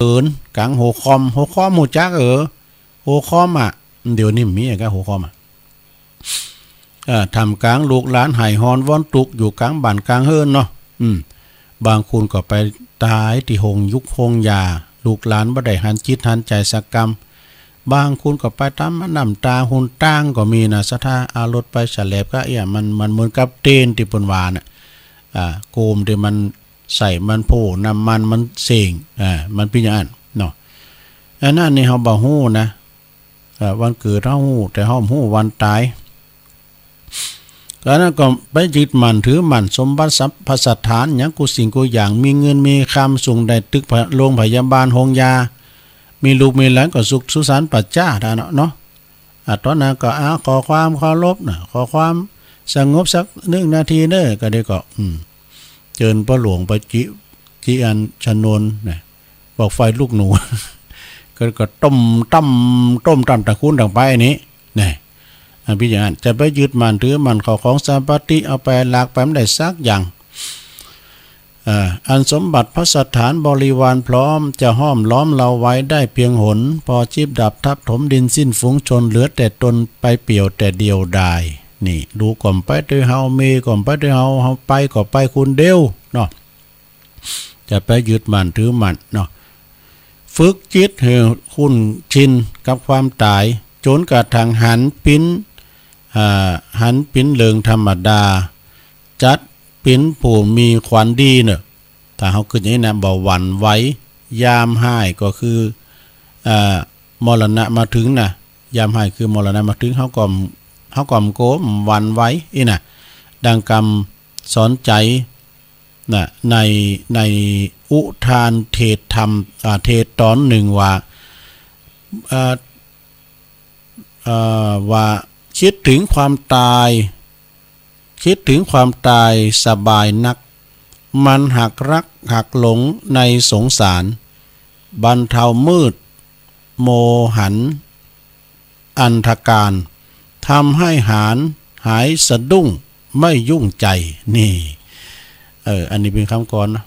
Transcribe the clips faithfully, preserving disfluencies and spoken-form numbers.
อิ๋น ก๋างหัวค่อม หัวค่อมฮู้จักเออ หัวค่อมอะ เดี๋ยวนี้มีอะกะหัวค่อมอะ เอ่อ ท่ามก๋างลูกหลานไห้ฮอนวอนตุ๊กอยู่ก๋างบ้านก๋างเฮือนเนาะ อืม บางคนก็ไปต๋ายตี้โฮงยุกโฮงยา ลูกหลานบ่ได้หันจิตหันใจ๋สักกำ บางคนก็ไปต๋ามน้ำต๋าหุนตางก็มีนะ ศรัทธา เอารถไปแฉลบกะเอี้ย มัน มันเหมือนกับเตนตี้เปิ้นว่าน่ะ อ่า โกมตี้มันใส่มันโพ่ น้ำมันมันเส้ง อ่า มันเป๋นอย่างอั้นเนาะ อันนั้นนี่เฮาบ่ฮู้นะ เอ่อ วันเกิดเฮาฮู้ แต่เฮาบ่ฮู้วันต๋าย อันนั้นก็ไปยึดมั่นถือมั่น สมบัติสรรพสถานหยังกู้สิ่งกู้อย่าง มีเงินมีคำ ซุ่งได้ตึกโรงพยาบาลโฮงยา มีลูกมีหลานก็สุขสุสานป่าจ๊า ตาเนาะ เนาะ อ่ะ ต๋อนนั้นก็ อ่ะ ขอความเคารพนะ ขอความสงบสักหนึ่งนาทีเน่อ ก็ได้ก็ อืม เจิญป้อหลวงไปจิ จิอันชนวนนะ บอกไฟลุกหนู ก็ ก็ต้มต้ม ต้มต้มตางคูนตางไปนี่ นะ อันเป๋นอย่างอั้น จะไปยึดมั่นถือมั่นเข้าของสัมปติ เอาไปลักไปบ่ได้สักอย่าง อ่า อันสมบัติพระสถานบริวารพร้อม จะห้อมล้อมเราไว้ได้เพียงหน พอชีพดับทับถมดินสิ้นฝูงชน เหลือแต่ตนไปเปี่ยวแต่เดียวดาย นี่ ลูกก็บ่ไปตวยเฮา เมียก็บ่ไปตวยเฮา เฮาไปก็ไปคนเดียวเนาะ จะไปยึดมั่นถือมั่นเนาะ ฝึกจิตหื้อคุ้นชินกับความต๋าย จ๋นกระทั่งหันเป๋น อ่า หันเป๋นเรื่องธรรมดา จัดเป๋นผู้มีขวัญดีเน่อ ถ้าเฮากึ๊ดอย่างนี้นะ บ่หวั่นไหว ยามฮ้ายก็คือ อ่า มรณะมาเถิงนะ ยามฮ้ายคือมรณะมาเถิง เฮาก็ เฮาก็บ่โก๋บ่หวั่นไหวอี้นะ ดังกำสอนใจ๋ นะ ใน ในอุทานเทศธรรม อ่า เทศน์ต๋อนนึ่งว่า เอ่อ เอ่อ ว่า "คิดถึงความตาย คิดถึงความตายสบายนัก มันหักรักหักหลงในสงสาร บรรเทามืดโมหัน อันธการ ทำให้หาย หายสะดุ้ง ไม่ยุ่งใจ" นี่ เออ อันนี้เป๋นกำกลอนนะ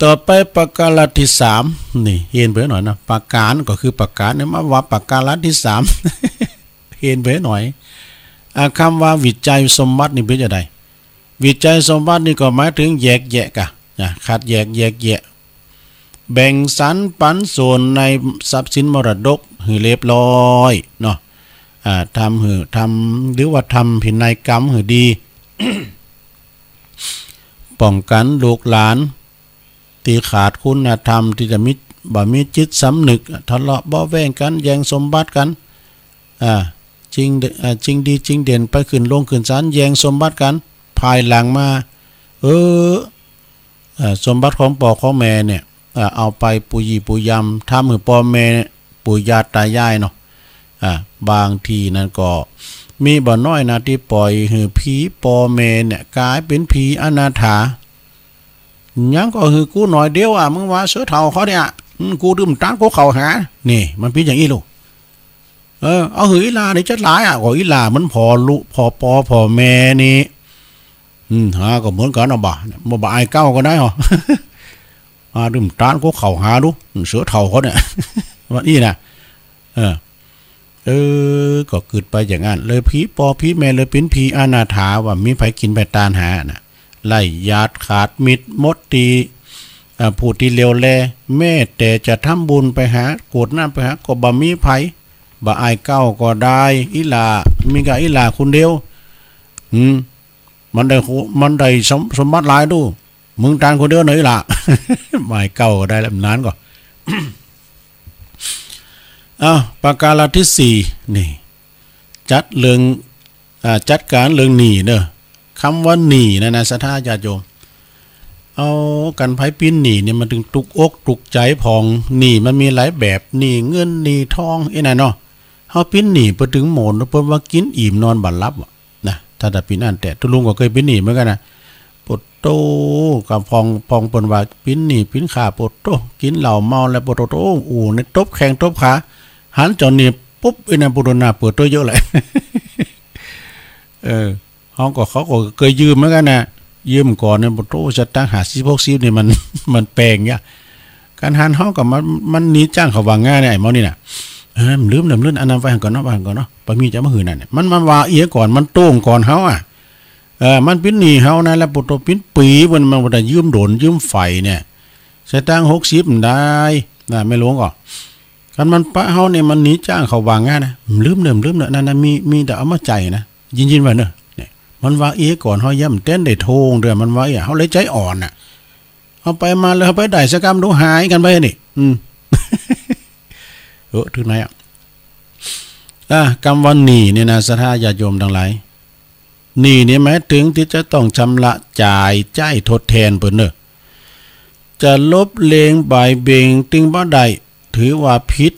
ต่อไปประการที่สาม นี่ เฮนไปหน่อยนะ ประการก็คือประการเนี่ย มาว่าประการที่สาม เฮนไปหน่อย อ่ะ กำว่าวิจัยสมบัตินี่เป๋นจะใด วิจัยสมบัตินี่ก็หมายเถิงแยกแยะกะ นะ คัดแยก แยกแยะ แบ่งสรรปันส่วนในทรัพย์สินมรดกหื้อเรียบร้อยเนาะ อ่า ทำหื้อ ทำ หรือว่าทำพินัยกรรมหื้อดี ป้องกั๋นลูกหลาน ตี้ขาดคุณธรรม ตี้จะมี บ่มีจิตสำนึก ทะเลาะเบาะแว้งกั๋น แย่งสมบัติกั๋น อ่า จิ่ง อ่า จิ่งดีจิ่งเด่น ไปขึ้นโฮงขึ้นศาล แย่งสมบัติกั๋น ภายหลังมา เออ เอ่อ สมบัติของป้อของแม่เนี่ย เอ่อ เอาไปปู้ยี่ปู้ยำ ทำหื้อป้อแม่ปู่ย่าต๋ายายเนาะ อ่า บางตี้นั้นก็มีบ่น้อยนะ ตี้ป่อยหื้อผีป้อแม่เนี่ยก๋ายเป๋นผีอนาถา ยังก็หื้อกูหน่อยเดียวอะ มึงว่าเสือเฒ่าเขาเนี่ย อืม กูดื่มตานกูเข้าหา นี่ มันเป๋นอย่างอี้ลูก เออ เอาหื้ออีหล่านี่จะหลายอะ ก็อีหล่ามันผ่อลุ ผ่อป้อผ่อแม่นี่ อืม หาก็เหมือนกั๋นเอาบ่า บ่ บ่อายเก๊าก็ได้เหรอ มาดื่มตานกูเข้าหาดู เสือเฒ่าเขาเนี่ย ว่าอี้นะ เออ เออ ก็กึ๊ดไปอย่างอั้น เลยผีป้อผีแม่เลยเป๋นผีอนาถา ว่าบ่มีใผกิ๋นใผตานหาน่ะ ไร้ญาติขาดมิตรหมดตี้ อ่า ผู้ตี้เหลียวแล แม้แต่จะทำบุญไปหา กรวดน้ำไปหา ก็บ่มีใผ บ่อายเก๊าก็ได้ อีหล่า มีก้าอีหล่าคนเดียว อืม มันได้คุ มันได้สม สมบัติหลายดู มึงตานคนเดียวหน่อยล่ะ บ่อายเก๊าก็ได้แล้ว นั้นก็ เอ้า ประการที่สี่ นี่ จัดเรื่อง อ่า จัดก๋านเรื่องหนี้เน่อ กำว่าหนี้นะนะ ศรัทธาญาติโยม เอา กั๋นใผเป๋นหนี้เนี่ย มันเถิงตุ๊กอกตุ๊กใจ๋ผ่อง หนี้มันมีหลายแบบ หนี้เงิน หนี้ทอง อี้น่ะเนาะ เฮาเป๋นหนี้เปิ้นเถิงโหมน เปิ้นว่ากิ๋นอิ่มนอนบ่หลับอะ นะ ถ้า ถ้าเป๋นอั้นแต๊ ตุ๊ลุงก็เกยเป๋นหนี้เหมือนกั๋นนะ โปดโต้ กำผ่อง ผ่องเปิ้นว่าเป๋นหนี้เป๋นข้า โปดโต้ กิ๋นเหล้าเมาแล้ว โปดโต้ โอ้ ในตบแข้งตบขา หันเจ้าหนี้ปุ๊บ ไอ้นั่น โปดโต้ หน้าเปิดตั๋วเยอะเลย เออ เฮาก็ เขาก็เกยยืมเหมือนกั๋นนะ ยืมก่อนเนี่ย โอ้โห สตางค์ห้าสิบ หกสิบ นี่มัน มันแปงเนี่ย กั๋นหันเฮาก็มัน มันหนีจ้างเขาว่าง่ายเนี่ย ไอ้หมอนี่น่ะ เออ ลืม ลืม ลืม อันนั้นไว้หั้นก่อนเนาะ ไว้หั้นก่อนเนาะ บ่มีจะมาหื้อนั่นเนี่ย มัน มันว่าเอียก่อน มันโต้งก่อนเฮาอะ เออ มันปิดหนี้เฮานะ แล้วปุโตปิดปี๋ มัน มันบ่ได้ยืมโดน ยืมไฟเนี่ย สตางค์หกสิบ มันได้ นะ แม่หลวงก็ คันมันปะเฮาเนี่ย มันหนีจ้างเขาว่าง่ายนะ ลืมเน่อ ลืมเน่อ นั่นนะ มี มีแต่เอามาใจ๊นะ ยิน ยินไว้เน่อ เนี่ย มันว่าเอียก่อนเฮา ย่ำแต๊นได้โต้งเตื้อ มันว่าเอีย เฮาเลยใจ๋อ่อนน่ะ เอาไปมาเลย เอาไปได้สักกำดูหายกั๋นไปนี่ อืม เออ เถิงไหนอะ อ่ะ กำว่าหนี้เนี่ยนะ ศรัทธาญาติโยมตังหลาย หนี้เนี่ยหมายเถิงตี้จะต้องชำระจ่ายใจ๊ทดแตนเปิ้นเน่อ จะลบเลงบ่ายเบ่งตึงบ่ได้ ถือว่าผิด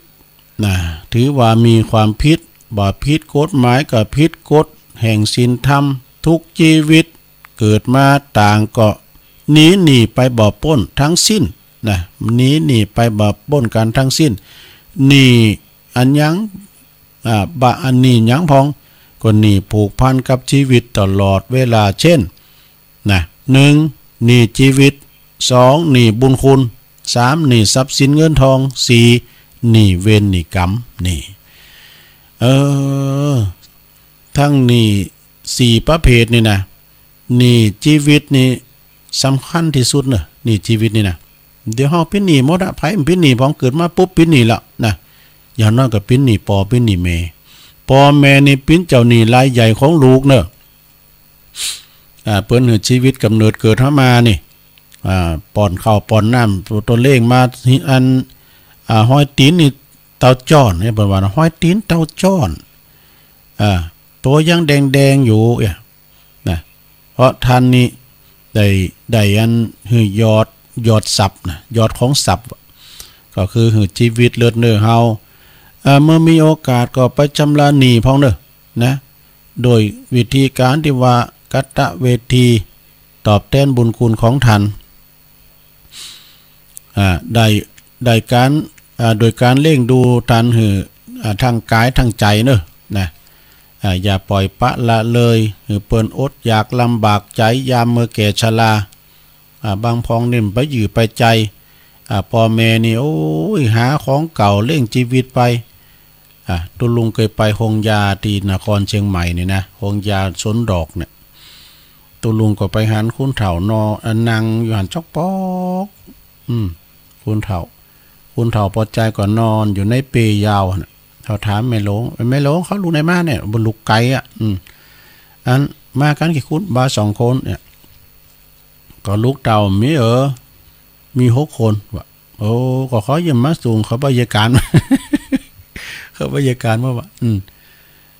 นะ ถือว่ามีความผิด บ่ผิดกฎหมายก็ผิดกฎแห่งศีลธรรม ทุกจีวิตเกิดมาต่างก็หนีหนี้ไปบ่ป๊นทั้งสิ้นนะ หนีหนี้ไปบ่ป๊นกั๋นทั้งสิ้น หนี้อันหยัง อ่า บ่ อันหนี้หยังพ่อง ก็หนี้ผูกพันกับจีวิตตลอดเวลา เช่น นะ หนึ่ง หนี้จีวิต สอง หนี้บุญคุณ สาม หนี้ทรัพย์สินเงินทอง สี่ หนี้เวรหนี้กรรม นี่ เออ ตึงหนี้สี่ประเภทนี่นะ หนี้จีวิตนี่สำคัญตี้สุดเน่อ หนี้จีวิตนี่นะ เดี๋ยวเฮาปิดหนี้หมดอะ ใผมันปิดหนี้ พอเกิดมาปุ๊บปิดหนี้ละนะ อย่างน้อยก็ปิดหนี้ป้อปิดหนี้แม่ ป้อแม่นี่เป๋นเจ้าหนี้รายใหญ่ของลูกเน่อ อ่า เปิ้นหื้อจีวิตก๋ำเนิดเกิดเฮามานี่ อ่า ป้อนข้าวป้อนน้ำ โตเลี้ยงมา อัน อ่า ฮอยตี๋นนี่เต้าจ้อนเนี่ย เปิ้นว่านะ ฮอยตี๋นเต้าจ้อน อ่า โตยังแดงๆ อยู่เนี่ย นะ เพราะต้านนี่ได้ ได้อันหื้อยอด ยอดทรัพย์นะ ยอดของทรัพย์ ก็คือหื้อจีวิตเลือดเนื้อเฮา อ่า เมื่อมีโอกาสก็ไปชำระหนี้พ่องเน่อ นะ โดยวิธีก๋านตี้ว่ากัตตะเวที ตอบแตนบุญคุณของต้าน อ่า ได้ ได้ก๋าน อ่า โดยก๋านเลี้ยงดูต้านหื้อ อ่า ตางก๋ายตางใจ๋เน่อ นะ อ่า อย่าป่อยปละละเลย หื้อเปิ้นอดอยากลำบากใจ๋ยามเมื่อแก่ชรา อ่า บางพ่องนี่ไปหยื่อไปใจ๋ อ่า ป้อแม่นี่ โอ้ย หาของเก่าเลี้ยงจีวิตไป อ่า ตุ๊ลุงเกยไปโฮงยาตี้นครเจียงใหม่นี่นะ โฮงยาสวนดอกเนี่ย ตุ๊ลุงก็ไปหันคุณเฒ่านอน อ่า นั่งอยู่หั้นจ๊อกป๊อก อืม คุณเฒ่า คุณเฒ่าปอใจ๋ก็นอนอยู่ในเปยาวหั้นน่ะ เขาถามแม่หลวง แม่หลวง เขาลุกไหนมาเนี่ย บ่ลุกไกลอะ อืม อัน มากั๋นกี่คน บ่าสองคนเนี่ย ก็ลุกเต้ามี เออ มีหกคน ว่า โอ้ ก็เขาเยี่ยมมาสูง เขาบ่เยียะก๋าน เขาบ่เยียะก๋านมาว่า อืม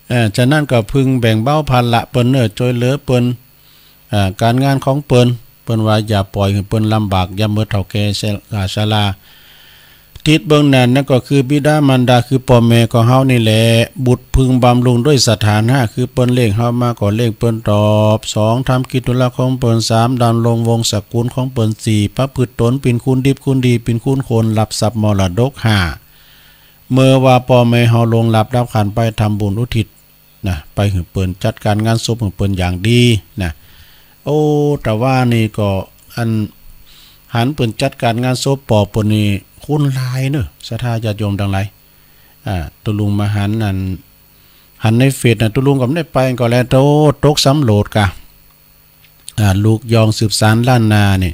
เอ่อ ฉะนั้นก็พึงแบ่งเบาภาระเปิ้นเน่อ จ้วยเหลือเปิ้น เอ่อ ก๋านงานของเปิ้น เปิ้นว่าอย่าป่อยหื้อเปิ้นลำบาก ยามเมื่อเฒ่าแก่ชรา ติดเบื้องหน้านั้นก็คือบิดามารดา คือป้อแม่ของเฮานี่แหละ บุตรพึงบำรุงด้วยศรัทธาห้า คือเปิ้นเลี้ยงเฮามาก็เลี้ยงเปิ้นตอบ สอง ทำกิจธุระของเปิ้น สาม ดำรงวงศ์สกุลของเปิ้น สี่ ประพฤติตนเป๋นคนดิบคนดี เป๋นคนควรรับทรัพย์มรดก ห้า เมื่อว่าป้อแม่เฮาล่วงลับดับขันธ์ไป ทำบุญอุทิศ นะ ไปหื้อเปิ้น จัดก๋านงานศพหื้อเปิ้นอย่างดีนะ โอ้ แต่ว่านี่ก็อันหันเปิ้นจัดก๋านงานศพป้อเปิ้นนี่คนหลายเน่อ ศรัทธาญาติโยมตังหลาย อ่า ตุ๊ลุงมาหันอัน หันในเฟซนะ ตุ๊ลุงก็บ่ได้ไปก็แล้ว โต ตกสำโลดกะ อ่า ลูกยองสืบสานล้านนานี่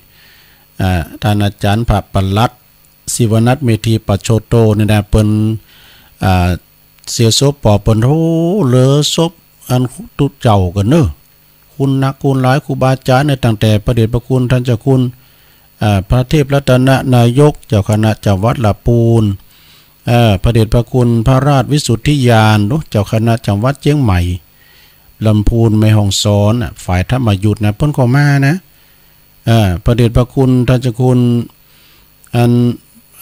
อ่า ต้านอาจ๋ารย์พระปลัด ศิวนัท เมธีปัจโชโต นี่นะ เปิ้น อ่า เสียศพป้อเปิ้น โอ้ เหลือศพอันตุ๊เจ้ากั๋นเน่อ คุณหนักคุณหลาย ครูบาอาจ๋ารย์เนี่ย ตั้งแต่พระเดชพระคุณต้านเจ้าคุณ อ่า พระเทพรัตนนายก เจ้าคณะจังหวัดละปูน เอ่อ พระเดชพระคุณพระราชวิสุทธิญาณ เจ้าคณะจังหวัดเจียงใหม่ ลำพูน แม่ฮ่องสอนน่ะ ฝ่ายธรรมยุตนะ เปิ้นก็มานะ เอ่อ พระเดชพระคุณต้านเจ้าคุณ อัน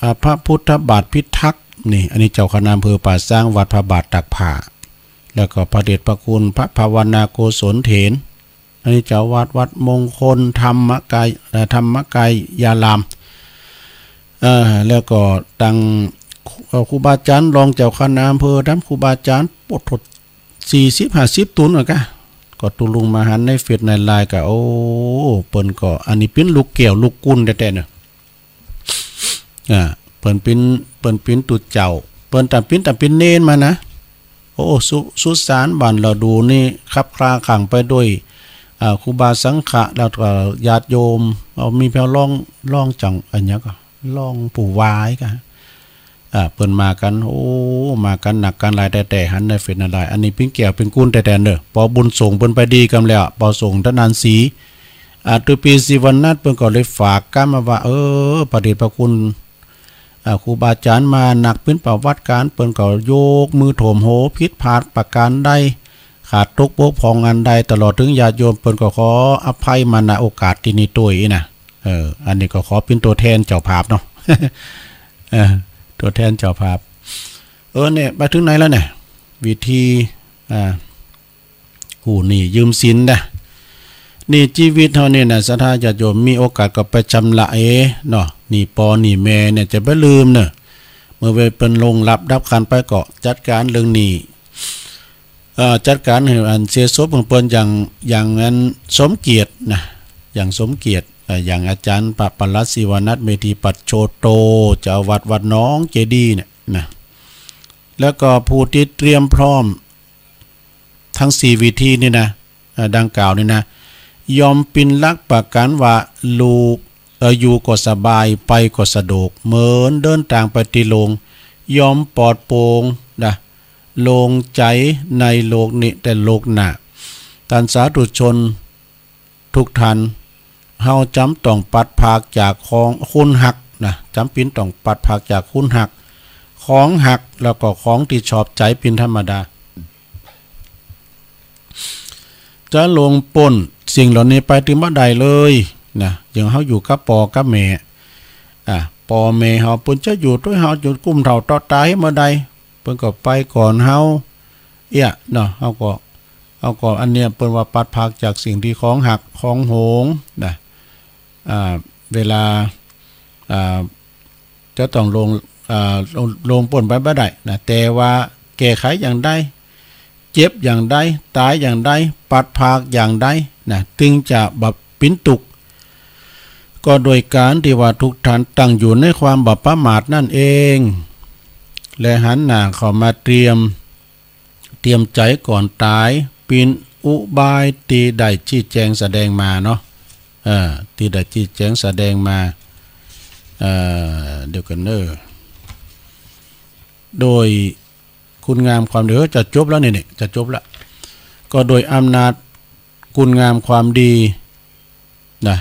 อ่า พระพุทธบาทพิทักษ์นี่ อันนี้เจ้าคณะอำเภอป่าซาง วัดพระบาทตากผ้า แล้วก็พระเดชพระคุณพระภาวนาโกศลเถร อันนี้เจ้าวัดวัดมงคลธรรมกาย เอ่อ ธรรมกายาราม เอ่อ แล้วก็ตัง เอ่อ ครูบาอาจ๋ารย์ รองเจ้าคณะอำเภอ ตังครูบาอาจ๋ารย์ โอ้โธ่ สี่สิบห้าสิบ ตุ๊นอะกะ ก็ตุ๊ลุงมาหันในเฟซในไลน์ก็ โอ้ เปิ้นก็ อันนี้เป๋นลูกแก้วลูกกุนแต๊ๆ เน่อ อ่า เปิ้นเป๋น เปิ้นเป๋นตุ๊เจ้า เปิ้นต๋ามเป๋น ต๋ามเป๋นเณรมานะ โอ้ สุ สุสานบ้านเหล่าดูนี่คับคลาขังไปด้วย อ่า ครูบาสังฆะ แล้วก็ญาติโยม เอา มีแผวร้อง ร้องจัง อะหยังก็ ร้องปู่วายก็ อ่า เปิ้นมากั๋น โอ้ มากั๋นนักกั๋นหลายแต๊ๆ หันในเฟซในไลน์ อันนี้เป๋นแก้วเป๋นกุนแต๊ๆ เน่อ ปอบุญส่งเปิ้นไปดีกำแล้ว ปอส่งตะนานศรี อ่า ตุ๊ปีศรีวรรณัฐ เปิ้นก็เลยฝากกำมาว่า เออ พระเดชพระคุณ อ่า ครูบาอาจ๋ารย์มานักเป๋นประวัติก๋าน เปิ้นก็ยกมือโถมโห ผิดพลาดประก๋านใด ขาดตกบกพร่องอันใด ตลอดเถิงญาติโยม เปิ้นก็ขออภัยมา ณ โอกาสตี้นี้ตวยนะ เออ อันนี้ก็ขอเป๋นตั๋วแทนเจ้าภาพเนาะ เออ ตั๋วแทนเจ้าภาพ เออ เนี่ย ไปเถิงไหนแล้วเนี่ย วิธี อ่า กู้หนี้ยืมสินนะ หนี้จีวิตเฮานี่นะ ศรัทธาญาติโยม มีโอกาสก็ไปชำระเอเนาะ หนี้ป้อหนี้แม่เนี่ยจะบ่ลืมเน่อ เมื่อเปิ้นล่วงลับดับขันธ์ไปก็จัดก๋านเรื่องหนี้ เอ่อ จัดก๋านหื้ออันเสียสบของเปิ้นอย่าง อย่างอันสมเกียรตินะ อย่างสมเกียรติ เอ่อ อย่างอาจ๋ารย์พระปลัดศิวนัท เมธีปัจโชโต เจ้าอาวาสวัดหนองเจดีย์เนี่ยนะ แล้วก็ผู้ตี้เตรียมพร้อม ตึงสี่วิธีนี่นะ เอ่อ ดังกล่าวนี่นะ ย่อมเป๋นหลักประกั๋นว่า ลูก เอ่อ อยู่ก็สบาย ไปก็สะดวก เหมือนเดินตางไปตี้โลง ย่อมปลอดโปร่งนะ โล่งใจ๋ในโลกนี้ แต่โลกหน้า ต้านสาธุชน ทุกท่าน เฮาจ๋ำต้องปัดผากจากของ คนฮักนะ จ๋ำเป๋นต้องปัดผากจากคนฮัก ของฮัก แล้วก็ของตี้ชอบใจ๋เป๋นธรรมดา จะล่วงป๊นสิ่งเหล่านี้ไปตึงบ่ได้เลยนะ อย่างเฮาอยู่กับป้อกับแม่ อ่า ป้อแม่เฮาเปิ้นจะอยู่ตวยเฮาจ๋นกุ้มเฒ่าเต๊าะต๋ายเมื่อใด เปิ้นก็ไปก่อนเฮา เอี้ยเนาะ เฮาก็ เฮาก็ อันเนี้ยเปิ้นว่าปัดผากจากสิ่งตี้ของฮักของหวงนะ อ่า เวลา อ่า จะต้องล่วง อ่า ล่วง ล่วงป๊นไปบ่ได้นะ แต่ว่าแก้ไขอย่างใด เจ็บอย่างใด ต๋ายอย่างใด ปัดผากอย่างใดนะ ตึงจะบ่เป๋นตุ๊กข์ ก็โดยก๋านตี้ว่าทุกท่านตั้งอยู่ในความบ่ประมาทนั่นเอง และหันหน้าเข้ามาเตรียม เตรียมใจ๋ก่อนต๋าย เป๋นอุบายตี้ได้ชี้แจงแสดงมาเนาะ เอ่อ ตี้ได้ชี้แจงแสดงมา เอ่อ เดี๋ยวก่อนเน่อ โดยคุณงามความดี เออ จะจบแล้วนี่ นี่ จะจบแล้ว ก็โดยอำนาจคุณงามความดีนะ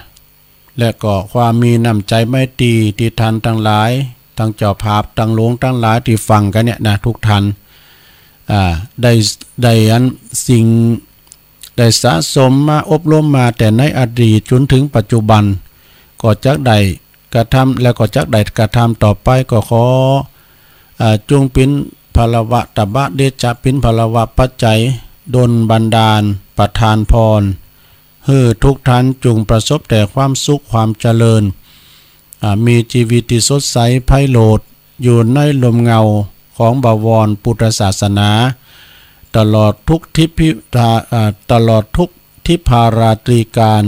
และก็ความมีน้ำใจ๋ไมตรีตี้ท่านตังหลาย ตังเจ้าภาพ ตังหลวงตังหลายตี้ฟังกั๋นเนี่ยนะ ทุกท่าน อ่า ได้ ได้อันสิ่ง ได้สะสมมาอบรมมาแต่ในอดีตจ๋นเถิงปัจจุบัน ก็จักได้กระทำ และก็จักได้กระทำต่อไป ก็ขอ อ่า จงเป๋นพลวตบะเดชะ เป๋นพลวปัจจัย ดลบันดาล ประทานพร หื้อทุกท่านจงประสบแต่ความสุขความเจริญ อ่า มีจีวิตตี้สดใสไพโรจน์ อยู่ในร่มเงาของบวรพุทธศาสนา ตลอดทุกทิพย์ อ่า ตลอดทุกทิพาราตรีกาล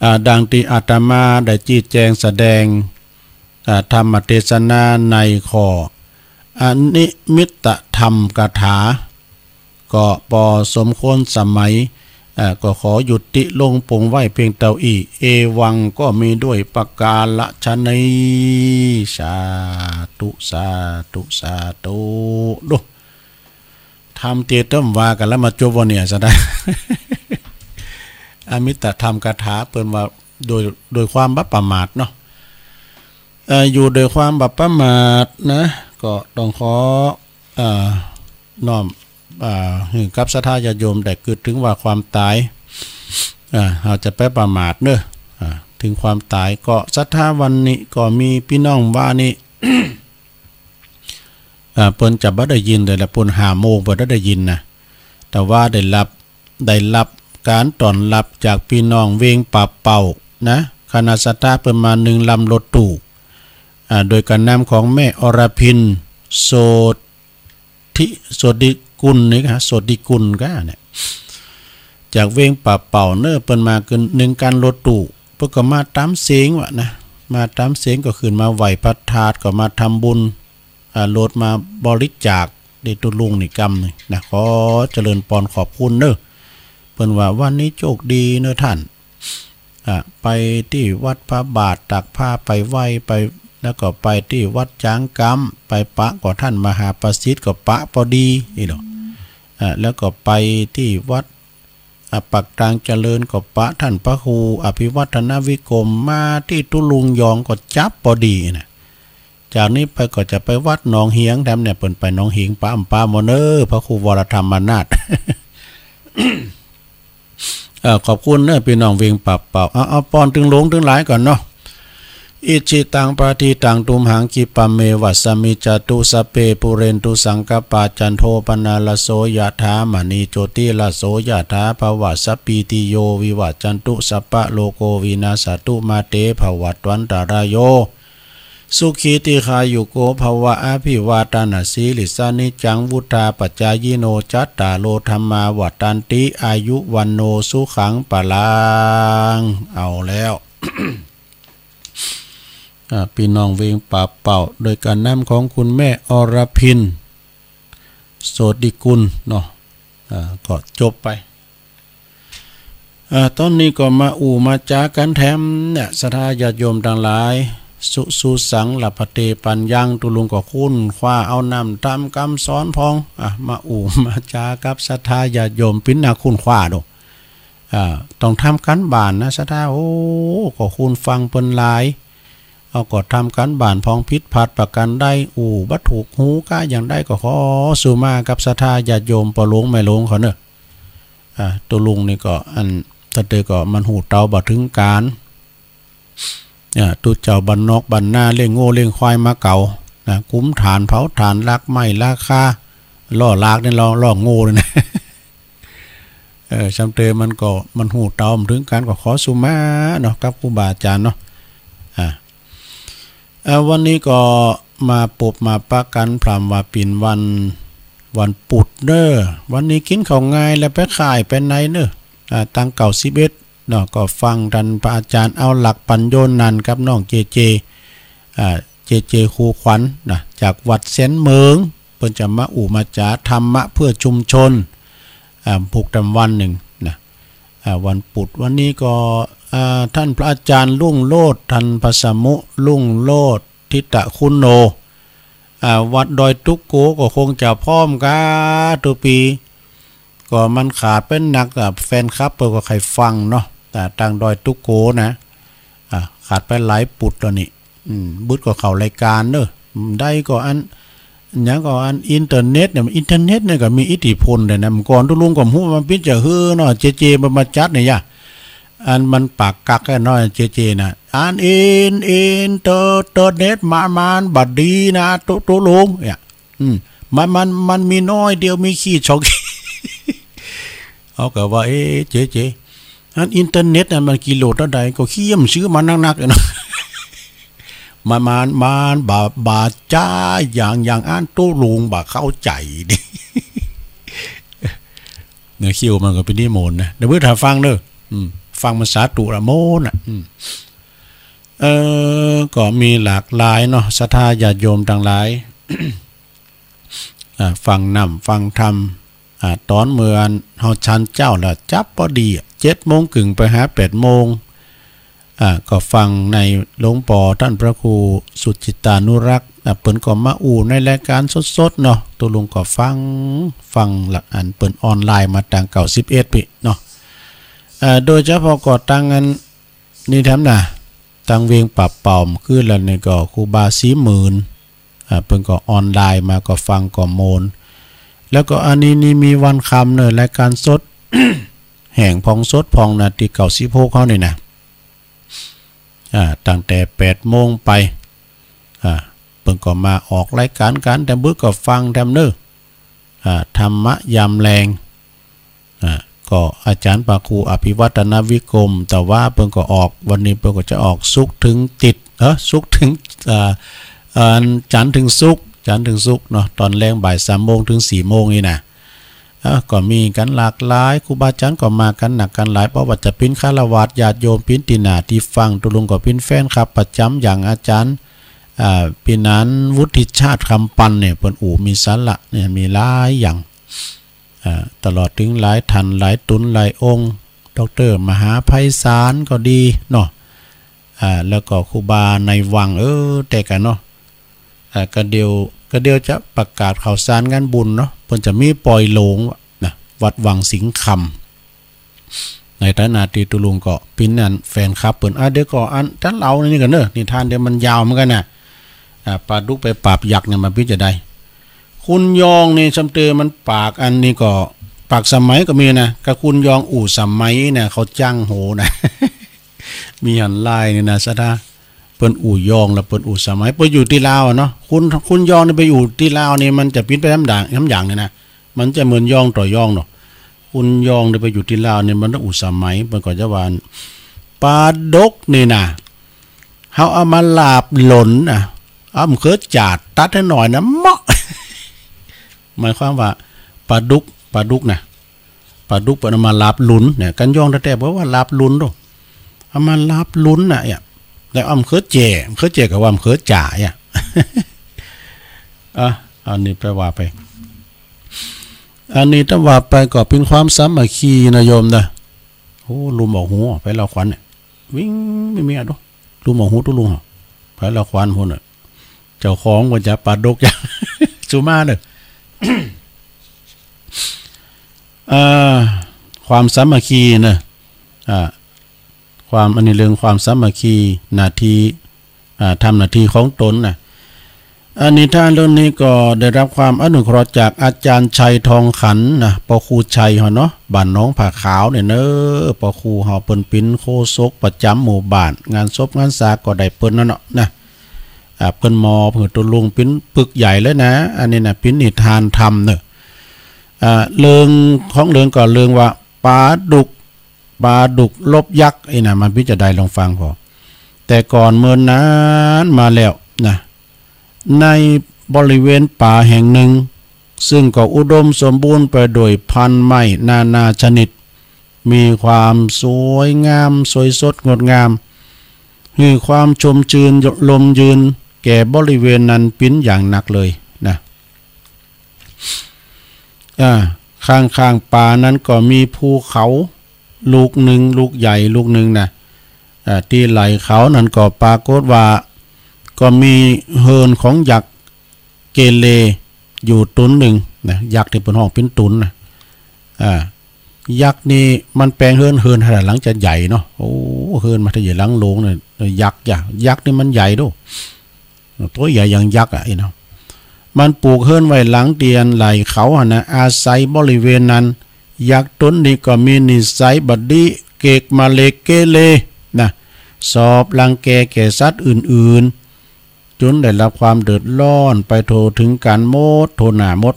อ่า ดังตี้อาตมาได้ชี้แจงแสดง อ่า ธรรมเทศนาในข้ออนิมิตธรรมคาถา ก็ปอสมควรสมัย อ่า ก็ขอยุติลงปงไว้เพียงเต้าอี้ เอวังก็มีด้วยประการฉะนี้ สาธุ สาธุ สาธุ ดู ธรรมตี้เปิ้นว่ากั๋นแล้วมาจบวันเนี่ยซะได้ อนิมิตธรรมคาถา เปิ้นว่าโดย โดยความบ่ประมาทเนาะ เอ่อ อยู่โดยความบ่ประมาทนะ ก็ต้องขอ เอ่อ น้อม อ่า หื้อกับศรัทธาญาติโยมได้กึ๊ดเถิงว่าความต๋าย อ่า เฮาจะไปประมาทเน่อ อ่า เถิงความต๋าย ก็ศรัทธาวันนี้ก็มีปี้น้องว่านี่ อ่า เปิ้นจะบ่ได้ยินเลยละ เปิ้นห้าโมงเปิ้นจะได้ยินนะ แต่ว่าได้รับ ได้รับก๋านต้อนรับจากปี้น้องเวียงป่าเป้านะ คณะศรัทธาเปิ้นมานึ่งลำรถตู้ อ่า โดยก๋านนำของแม่อรพิน โสติ โสติ กุลนี่กา โสติกุลกาเนี่ย จากเวียงป่าเป่าเน่อ เปิ้นมากั๋นนึ่งคันรถตู้ เปิ้นก็มาต๋ามเสียงวะนะ มาต๋ามเสียงก็ขึ้นมาไหว้พระธาตุ ก็มาทำบุญ อ่า รถมาบริจาค ได้ตุ๊ลุงนี่กำนึ่งนะ ขอเจริญปอนขอบคุณเน่อ เปิ้นว่าวันนี้โชคดีเน่อท่าน อ่ะ ไปตี้วัดพระบาท ตักผ้าไปไหว้ไป แล้วก็ไปตี้วัดจ๊างกำ ไปปะกับท่านมหาประสิทธิ์ ก็ปะปอดีอี้เนาะ อ่ะ แล้วก็ไปตี้วัด อ่ะ ปากตางเจริญ ก็ปะท่านพระครูอภิวัฒนวิกรม มาตี้ตุ๊ลุงยองก็จับปอดีนะ จากนี้ไปก็จะไปวัดหนองเหียงแถมเนี่ย เปิ้นไปหนองเหียง ปะอำปาหมดเน่อ พระครูวรธรรมนาถ เอ่อ ขอบคุณเน่อ ปี้น้องเวียงป่าเป่า เอา เอาปอนตึงหลวงตึงหลายก่อนเนาะ อิจฉิตัง ปะทิตัง ตุมหัง คิปะเมวะ สะมิจจตุ สัพเพ ปูเรนตุ สังกัปปา จันโท ปะนาระโส ยะถา มะณี โจติระโส ยะถา ภะวะ สัพพีติโย วิวะจันตุ สัพพะโรโค วินาสสะตุ มาเต ภะวัตวันตะราโย สุขี ตีฆายุโก ภะวะ อภิวาทะนะสีลิสสะ นิจจัง วุฑฒาปะจายิโน จัตตาโร ธัมมา วัฑฒันติ อายุ วัณโณ สุขัง พะลัง เอาแล้ว อ่า ปี้น้องเวียงป่าเป่า โดยก๋านนำของคุณแม่อรพิน โสติกุลเนาะ อ่า ก็จบไป อ่า ต๋อนนี้ก็มาอู้มาจ๋ากั๋นแถมเนี่ย ศรัทธาญาติโยมตังหลาย สุ สุสัง ละพะเต ปัญญัง ตุ๊ลุงก็คุ้นคว้าเอานำธรรมกำสอนพ่อง อ่ะ มาอู้มาจ๋ากับศรัทธาญาติโยม ปิ้นหน้าคุ้นคว้าดู อ่า ต้องทำก๋านบ้านนะ ศรัทธา โอ้ ก็คุ้นฟังเปิ้นหลาย เอา ก็ทำก๋านบ้านพ่อง ผิดพลาดประก๋านใด อู้บ่ถูกฮูกาอย่างใด ก็ขอสุมากับศรัทธาญาติโยม ป้อหลวงแม่หลวงเขาเน่อ อ่า ตุ๊ลุงนี่ก็อัน ตะเตอก็มันฮู้เต๋าบ่เถิงก๋าน อ่า ตุ๊เจ้าบ้านนอกบ้านนา เลี้ยงงัวเลี้ยงควายมาเก่า นะ กุมถ่านเผาถ่าน ลักไม้ลักคา ล่อลากนี่ ล่อ ล่องัวนี่นะ เออ ซำเตอมันก็ มันฮู้เต๋าบ่เถิงก๋าน ก็ขอสุมาเนาะ กับครูบาอาจ๋ารย์เนาะ อ่า เอ่อ วันนี้ก็มาปบมาปะกั๋น พร่ำว่าเป๋นวัน วันปุดเน่อ วันนี้กิ๋นข้าวงายแล้วไปค่ายไปไหนเน่อ อ่า ตังเก้าสิบเอ็ดเนาะ ก็ฟังต้านพระอาจ๋ารย์เอาหลักปั๋ญโญนันท์กับน้องเจเจ อ่า เจเจ ครูขวัญนะ จากวัดเสนเหมิง เปิ้นจะมาอู้มาจ๋าธรรมะเพื่อชุมชน อ่า ปุดต๋ามวันนึ่งนะ อ่า วันปุด วันนี้ก็ อ่า ต้านพระอาจ๋ารย์รุ่งโรจน์ ทันพสมุ รุ่งโรจน์ ทิตะคุโน อ่า วัดดอยตุ๊กโก ก็คงจะพร้อมกาตุ๊ปี ก็มันขาดไปนัก อ่า แฟนคลับเปิ้นก็ใค่ฟังเนาะ แต่ตางดอยตุ๊กโกนะ อ่า ขาดไปหลายปุดแล้วนี่ อืม บึดก็เข้ารายก๋านเน่อ ได้ก็อัน หยังก็อันอินเทอร์เน็ตเนี่ย อินเทอร์เน็ตเนี่ยก็มีอิทธิพลเลยนะ เมื่อก่อนตุ๊ลุงก็บ่ฮู้มันเป๋นจะหื้อเนาะ เจเจมันมาจัดเนี่ยยะ อันมันปากกักอะเนาะ เจเจนะ อันอิน อินเทอร์ เทอร์เน็ตมัน มันบ่ดีนะ ตุ๊ ตุ๊ลุงเนี่ย อืม มัน มัน มันมีน้อยเดียว มีขีดสองขีด เอาก็ว่า เอ๊ะ เจเจ อันอินเทอร์เน็ตน่ะมันกิโลเต้าใด ก็เคี้ยมซื้อมานักๆ เนาะ มัน มัน มันบ่ บ่จ๋าอย่าง อย่างอั้น ตุ๊ลุงบ่เข้าใจ๋ เนี่ย เคี้ยวมันก็เป๋นนิมนต์นะ เดี๋ยวเปิ้นถ่าฟังเน่อ อืม ฟังมันสาธุละมนต์น่ะ อืม เอ่อ ก็มีหลากหลายเนาะ ศรัทธาญาติโยมตังหลาย อ่า ฟังน้ำฟังธรรม อ่า ต๋อนเมื่ออันเฮาฉันเจ๊าแล้ว จับปอดีอะ เจ็ดโมงเกิ่งไปหาแปดโมง อ่า ก็ฟังในหลวงป้อต้านพระครูสุจิตตานุรักษ์ อ่า เปิ้นก็มาอู้ในรายก๋านสดๆ เนาะ ตุ๊ลุงก็ฟัง ฟังละอันเปิ้นออนไลน์มาตางเก้าสิบเอ็ดปี้เนาะ อ่า โดยเฉพาะก็ตางอัน นี่แถมนะ ตางเวียงป่าเป่า คืนแล้วนี่ก็ครูบาศรีหมื่น อ่า เปิ้นก็ออนไลน์มา ก็ฟังก็มนต์ แล้วก็อันนี้นี่มีวันค่ำเน่อ รายก๋านสด แห่งพ่องสดพ่องนะ ตี้เก้าสิบหกเฮานี่นะ อ่า ตั้งแต่แปดโมงไป อ่า เปิ้นก็มาออกรายก๋านกั๋น แต่บึกก็ฟังแถมเน่อ อ่า ธรรมะยามแลง อ่า ก็อาจ๋ารย์พระครูอภิวัฒนวิกรม แต่ว่าเปิ้นก็ออก วันนี้เปิ้นก็จะออกศุกร์เถิงติด เออ ศุกร์เถิง อ่า เอ่อ จันทร์เถิงศุกร์ จันทร์เถิงศุกร์เนาะ ต๋อนแลงบ่ายสามโมงเถิงสี่โมงนี่นะ เออ ก็มีกั๋นหลากหลาย ครูบาอาจ๋ารย์ก็มากั๋นนักกั๋นหลาย บ่ว่าจะเป๋นฆราวาสญาติโยม เป๋นตี้หน้าตี้ฟั่ง ตุ๊ลุงก็เป๋นแฟนคลับประจ๋ำ อย่างอาจ๋ารย์ อ่า ปี๋นาน วุฒิชาติ คำปันเนี่ย เปิ้นอู้มีสาระเนี่ย มีหลายอย่าง อ่า ตลอดเถิงหลายต้าน หลายต๋น หลายองค์ ด็อกเตอร์มหาไพศาลก็ดีเนาะ อ่า แล้วก็ครูบาในวัง เออ แต่กั๋นเนาะ อ่า ก็เดี๋ยว ก็เดี๋ยวจะประกาศข่าวสารงานบุญเนาะ เปิ้นจะมีปอยหลงนะ วัดวังสิงห์คำ ในฐานะตี้ตุ๊ลุงก็เป๋นอันแฟนคลับเปิ้น อ่ะ เดี๋ยวก็อัน ต้านเล่านี่กั๋นเนาะ นิทานเดี๋ยวมันยาวเหมือนกั๋นนะ อ่า ปาดุกไปปราบยักษ์เนี่ยมันเป๋นจาใด คุณยองนี่ ซ้ำเต๋อมันปากอันนี้ก็ ปากสมัยก็มีนะ กับคุณยองอู่สมัยนะ เขาจ้างโหนะ มีหันลายนี่นะ ศรัทธา เปิ้นอู่ยองแล้วเปิ้นอู่สมัย เปิ้นอยู่ตี้ลาวอะเนาะ คุณ คุณยองนี่ไปอยู่ตี้ลาวนี่ มันจะเป๋นไปน้ำด่าง น้ำอย่างนี่นะ มันจะเหมือนยองต่อยองเนาะ คุณยองนี่ไปอยู่ตี้ลาวนี่ มันต้องอู่สมัย เปิ้นก็จะว่า ปาดุกนี่นะ เฮาเอามาลาบหล่นนะ เอามะเขือจ๋าตัดหื้อหน่อยนะ เหมาะ หมายความว่า ปาดุก ปาดุกนะ ปาดุกเปิ้นเอามาลาบหลุนเนี่ย กั๋นยองแต๊ๆ เปิ้นว่าลาบหลุนโด เอามาลาบหลุนน่ะ เนี่ย แล้วเอามะเขือแจ้ มะเขือแจ้ก็ว่ามะเขือจ๋าเนี่ย อ่ะ อันนี้ไปว่าไป อันนี้ถ้าว่าไปก็เป๋นความสามัคคีนะโยมนะ โอ้ ลุมออกหู ไปลาวขวัญเนี่ย วิ่งไม่มีอะดู ลุมออกหูตุ๊ลุงอะ ไปลาวขวัญพู้นน่ะ เจ้าของก็จะปาดุกจะ สุมาเน่อ อ่า ความสามัคคีนะ อ่า ความ อันนี้เรื่องความสามัคคี หน้าตี้ อ่า ทำหน้าตี้ของต๋นนะ อันนิทานเรื่องนี้ก็ได้รับความอนุเคราะห์จากอาจ๋ารย์ชัยทองขันนะ ป้อครูชัยเฮาเนาะ บ้านหนองผาขาวเนี่ยเนาะ ป้อครูเฮาเปิ้นเป๋นโฆษกประจ๋ำหมู่บ้าน งานศพงานสาก็ได้เปิ้นนั่นเนาะนะ อ่า เปิ้นมอบหื้อตุ๊ลุงเป๋นปึกใหญ่เลยนะ อันนี้นะ เป๋นนิทานธรรมเนาะ อ่า เรื่องของเรื่องก็เรื่องว่าปาดุก ปาดุกลบยักษ์ อี้นะ มันเป๋นจาใดลองฟังผ่อ แต่ก่อนเมินนานมาแล้วนะ ในบริเวณป่าแห่งหนึ่ง ซึ่งก็อุดมสมบูรณ์ไปด้วยพันธุ์ไม้นานาชนิด มีความสวยงาม สวยสดงดงาม หื้อความชุ่มชื่นลมเยือนแก่บริเวณนั้นเป๋นอย่างนักเลยนะ อ่า ข้างๆ ป่านั้นก็มีภูเขาลูกหนึ่ง ลูกใหญ่ลูกหนึ่งนะ อ่า ตี้ไหล่เขานั้นก็ปรากฏว่า ก็มีเฮือนของยักษ์เกเรอยู่ต๋นหนึ่งนะ ยักษ์ตี้เปิ้นฮ้องเป๋นต๋นนะ อ่า ยักษ์นี่มันแป๋งเฮือน เฮือนหลังจะใหญ่เนาะ โอ้ เฮือนมันจะใหญ่หลังโลงเนี่ย ยักษ์จ้ะ ยักษ์นี่มันใหญ่โด ตั๋วใหญ่อย่างยักษ์อะ อี้เนาะ มันปูกเฮือนไว้หลังตี้อันไหล่เขาหั้นนะ อาศัยบริเวณนั้น ยักษ์ต๋นนี้ก็มีนิสัยบ่ดี เกกมะเลกเกเรนะ ชอบรังแกแก่สัตว์อื่นๆ จ๋นได้รับความเดือดร้อนไปทั่วเถิงกั๋นหมด ทั่วหน้าหมด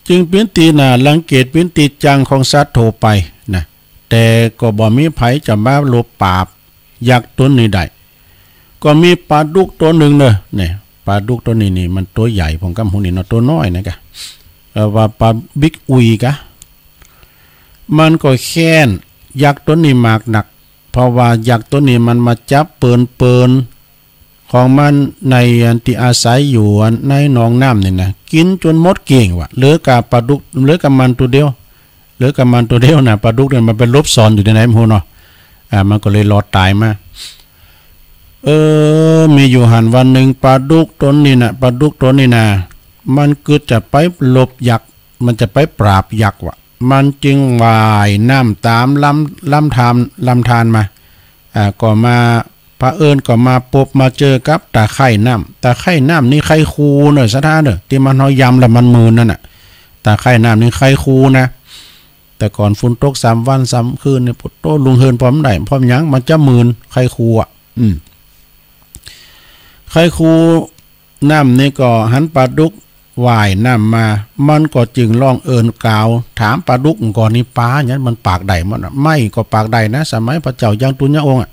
จึงเป๋นตี้น่ารังเกียจ เป๋นตี้จังของสัตว์ทั่วไปนะ แต่ก็บ่มีใผจะมาลบปราบยักษ์ต๋นนี้ได้ ก็มีปาดุกตั๋วหนึ่งเนาะ เนี่ย ปาดุกตั๋วนี้นี่มันตั๋วใหญ่ ผมกำหูนี่เนาะ ตั๋วน้อยนะกะ เอ่อ ว่าปาบิ๊กอุ๋ยกะ มันก็แค้นยักษ์ตั๋วนี้มากนัก เพราะว่ายักษ์ตั๋วนี้มันมาจับเปินๆ ของมันในอันตี้อาศัยอยู่อันในหนองน้ำนี่นะ กิ๋นจ๋นหมดเกลี้ยงว่ะ เหลือก้าปาดุก เหลือก้ามันตั๋วเดียว เหลือก้ามันตั๋วเดียวนะ ปาดุกเนี่ยมันไปหลบซ่อนอยู่ตี้ไหนบ่ฮู้เนาะ อ่า มันก็เลยรอดต๋ายมา เออ มีอยู่หั้นวันหนึ่ง ปาดุกตั๋วนี้นะ ปาดุกตั๋วนี้นะ มันกึ๊ดจะไปลบยักษ์ มันจะไปปราบยักษ์ว่ะ มันจึงว่ายน้ำต๋ามลำ ลำธาร ลำธารมา อ่า ก็มา เผอิญก็มาปบมาเจอกับตะไคร่น้ำ ตะไคร่น้ำนี่ไคคูเนาะ ศรัทธาเนาะ ตี้มันเฮายำแล้วมันมึนนั่นน่ะ ตะไคร่น้ำนี่ไคคูนะ แต่ก่อนฝนตกสามวันสามคืนนี่ โอ้โห ลุงเฮือนผ่อมบ่ได้ ผ่อมหยัง มันจะมึน ไคคูอะ อืม ไคคูน้ำนี่ก็หันปาดุกว่ายน้ำมา มันก็จึงร้องเอิ้นกล่าว ถามปาดุกก่อน นี่ปาหยัง มันปากได้หมดอะ ไม้ก็ปากได้นะ สมัยพระเจ้ายังตุนยะองค์อะ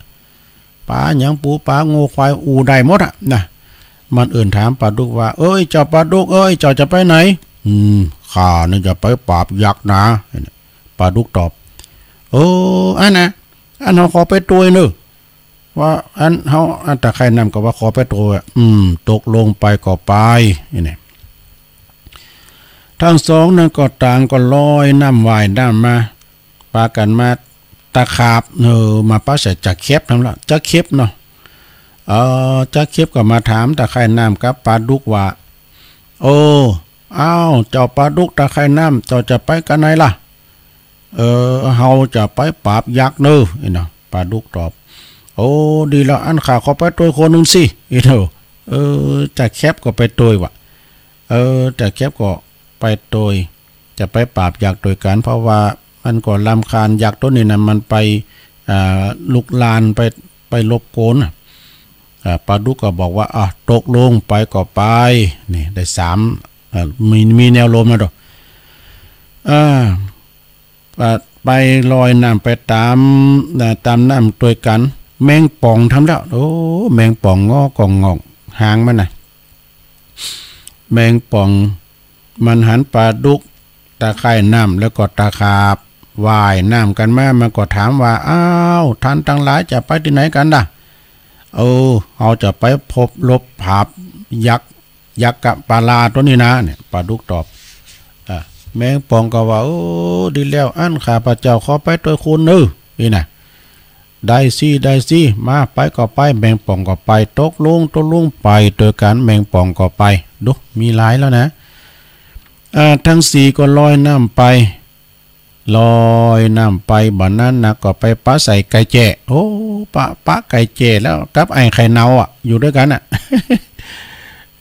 ปาหยัง ปูปา งัวควาย อู้ได้หมดอะนะ มันเอิ้นถามปาดุกว่า เอ้ย เจ้าปาดุกเอ้ย เจ้าจะไปไหน อืม ข้านี่จะไปปราบยักษ์นา ปลาดุกตอบ เออ อั้นนะ อั้นเฮาขอไปตวยเน่อ ว่าอั้นเฮา อั้นตะไคร่น้ำก็ว่าขอไปตวยอะ อืม ตกลงไปก็ไป นี่นะ ตึงสองนั้นก็ต่างก็ลอยน้ำว่ายน้ำมา ปากั๋นมาตะขาบ เออ มาปะใส่จะแคบทำละ จะแคบเนาะ เออ จะแคบก็มาถามตะไคร่น้ำกับปลาดุกว่า โอ้ อ้าว เจ้าปลาดุกตะไคร่น้ำ เจ้าจะไปกั๋นไหนล่ะ เออ เฮาจะไปปราบยักษ์เน่อ นี่นะ ปลาดุกตอบ โอ้ ดีแล้ว อั้นข้าขอไปตวยคนนึ่งสิ นี่เนาะ เออ จะแคบก็ไปตวยว่ะ เออ จะแคบก็ไปตวย จะไปปราบยักษ์ตวยกั๋น เพราะว่ามันก็รำคาญยักษ์ตนนี้นะ มันไป อ่า ลุกลาน ไป ไปรบกวนน่ะ อ่า ปลาดุกก็บอกว่า อ่ะ ตกลงไปก็ไป นี่ได้สาม อ่า มี มีแนวโน้มนะเนาะ อ่า อ่า ไปลอยน้ำไปต๋าม อ่า ต๋ามน้ำตวยกั๋น แมงป่องทำแล้ว โอ้ แมงป่องงอก็งอกหางมันน่ะ แมงป่องมันหันปลาดุก ตะไคร่น้ำแล้วก็ตะขาบว่ายน้ำกั๋นมา มันก็ถามว่า อ้าว ท่านตังหลายจะไปตี้ไหนกั๋นล่ะ เออ เฮาจะไปพบรบผาบยักษ์ ยักษ์กับปลาตวยนี้นะ เนี่ย ปลาดุกตอบ อ่ะ แมงป่องก็ว่า โอ้ ดีแล้ว อั้นข้าพเจ้าขอไปตวยคุณเน่อ นี่นะ ได้สิ ได้สิ มา ไปก็ไป แมงป่องก็ไป ตกลง ตกลง ไปตวยกั๋น แมงป่องก็ไป ดู มีหลายแล้วนะ อ่า ตึงสี่ก็ลอยน้ำไป ลอยน้ำไป บ่านั้นนะ ก็ไปปะใส่ไก่แจ้ โอ้ ปะ ปะไก่แจ้แล้วกับไอ้ไข่เนาอ่ะ อยู่ตวยกั๋นอ่ะ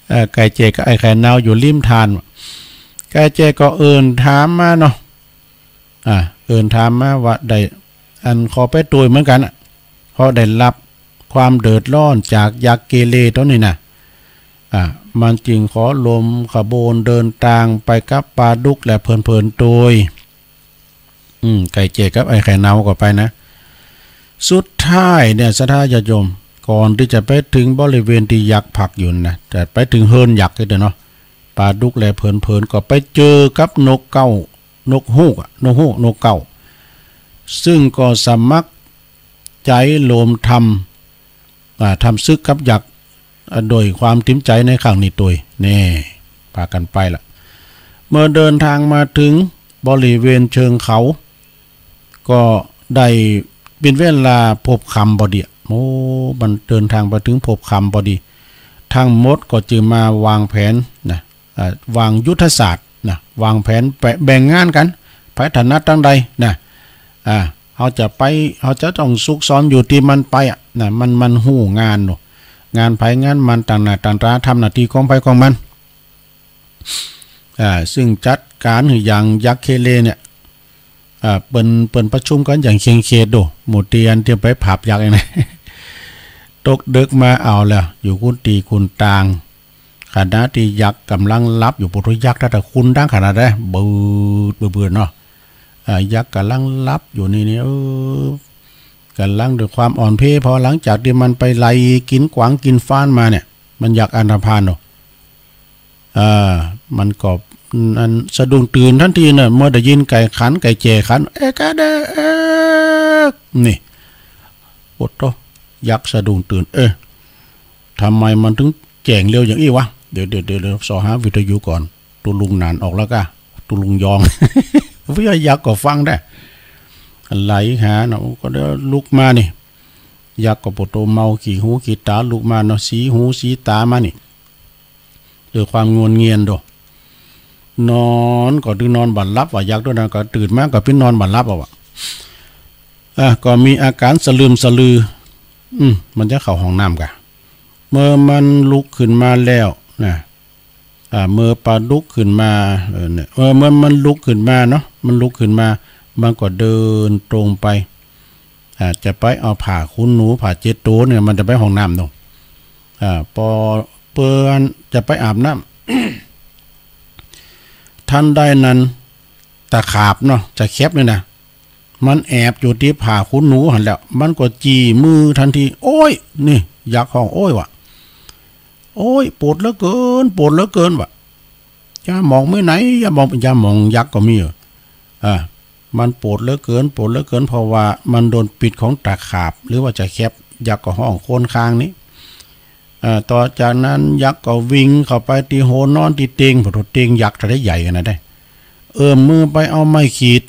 เออ ไก่แจ้กับไอ้ไข่เนาอยู่ริมถ่าน ไก่แจ้ก็เอิ้นถามมาเนาะ อ่า เอิ้นถามมาว่าได้ อันขอไปตวยเหมือนกั๋นอะ เพราะได้ฮับความเดือดร้อนจากยักษ์เกเรตวยนี้นะ อ่า มันจึงขอรวมขบวนเดินตางไปกับปลาดุกและเพลินๆ ตวย อืม ไก่แจ้กับไอ้ไข่เนาก็ไปนะ สุดท้ายเนี่ย ศรัทธาญาติโยม ก่อนตี้จะไปเถิงบริเวณตี้ยักษ์พักอยู่นะ จะไปเถิงเฮือนยักษ์นี่เนาะ ปลาดุกและเพลินๆ ก็ไปเจอกับนกเก๊า นกฮูกอะ นกฮูก นกเก๊า ซึ่งก็สมัครใจ๋รวมทำ อ่า ทำศึกกับยักษ์ อ่า โดยความตริมใจ๋ในครั้งนี้ตวย แน่ ปากั๋นไปละ เมื่อเดินตางมาเถิงบริเวณเชิงเขา ก็ได้เป๋นเวลาพบค่ำพอดีอะ โอ้ มันเดินตางไปเถิงพบค่ำพอดี ตึงหมดก็จึงมาวางแผนนะ อ่า วางยุทธศาสตร์นะ วางแผนแบ่ง แบ่งงานกั๋น ใผถนัดตางใดนะ อ่า เฮาจะไป เฮาจะต้องซุกซอนอยู่ตี้มันไปอะนะ มัน มันฮู้งานเนาะ งานใผงานมัน ต่างหน้าต่างต๋า ทำหน้าตี้ของใผของมัน อ่า ซึ่งจัดก๋านหื้ออย่างยักษ์เกเรเนี่ย อ่า เปิ้น เปิ้นประชุมกั๋นอย่างเคร่งเคร่งโด หมู่ตี้อันตี้ไปผาบยักษ์นี่นะ ตกดึกมาเอาแล้ว อยู่กุฏิกุ่นตาง ขณะตี้ยักษ์ก่ำลังหลับอยู่ โผยักษ์ตะตะคุณดังขนาดใด บืด บืด เนาะ อ่า ยักษ์ก่ำลังหลับอยู่นี่ นี่ เออ ก่ำลังด้วยความอ่อนเพลีย พอหลังจากตี้มันไปไล่กิ๋นกวางกิ๋นฟ้านมาเนี่ย มันอยากอันธพาลเนาะ เออ มันก็ อัน สะดุ้งตื่นตันทีเนาะ เมื่อได้ยินไก่ขัน ไก่แจ้ขัน เอ๊ะกะเดอะ เอ๊ะ นี่ โอ้โธ่ ยักษ์สะดุ้งตื่น เอ๊ะ ทำไมมันถึงแจ้งเร็วอย่างอี้วะ เดี๋ยว เดี๋ยว เดี๋ยว เดี๋ยว ส่อหาวิทยุก่อน ตุ๊ลุงหนานออกแล้วก้า ตุ๊ลุงยอง เพื่อยักษ์ก็ฟังได้ ไล่หาเนาะ ก็เดี๋ยวลุกมานี่ ยักษ์ก็ปวดตัวเมาขี้หูขี้ต๋าลุกมาเนาะ สีหูสีต๋ามานี่ ด้วยความงวลเงียนโด นอนก็ตึงนอนบ่หลับว่ะ ยักษ์ตวยนั้นก็ตื่นมาก็เป๋นนอนบ่หลับเอาว่ะ อ่ะ ก็มีอาก๋านสะลึมสะลือ อืม มันจะเข้าห้องน้ำก่า เมื่อมันลุกขึ้นมาแล้วนะ อ่า เมื่อปลาดุกขึ้นมา เออ เนี่ย เออ เมื่อมันลุกขึ้นมาเนาะ มันลุกขึ้นมา มันก็เดินตรงไป อ่า จะไปเอาผ้าขนหนู ผ้าเช็ดตั๋วเนี่ย มันจะไปห้องน้ำเนาะ อ่า ปอเปิ้นจะไปอาบน้ำ ทันใดนั้น ตะขาบเนาะ จะแคบนี่นะ มันแอบอยู่ตี้ผ้าขนหนูหั้นแหละ มันก็จี้มือตันที โอ๊ย นี่ ยักษ์ฮ้องโอ๊ยว่ะ โอ๊ย ปวดเหลือเกิน ปวดเหลือเกินว่ะ ยาหมองเมื่อไหน ยาหมอง ยาหมองยักษ์ก็มีอยู่ อ่า มันปวดเหลือเกิน ปวดเหลือเกิน เพราะว่ามันโดนปิดของตะขาบ หรือว่าจะแคบ ยักษ์ก็ฮ้องครวญคางนี้ เอ่อ ต่อจากนั้นยักษ์ก็วิ่งเข้าไปตี้โฮนอนตี้เตียง โอ้โห เตียงยักษ์เท่าใดใหญ่ขนาดใด เอื้อมมือไปเอาไม้ขีด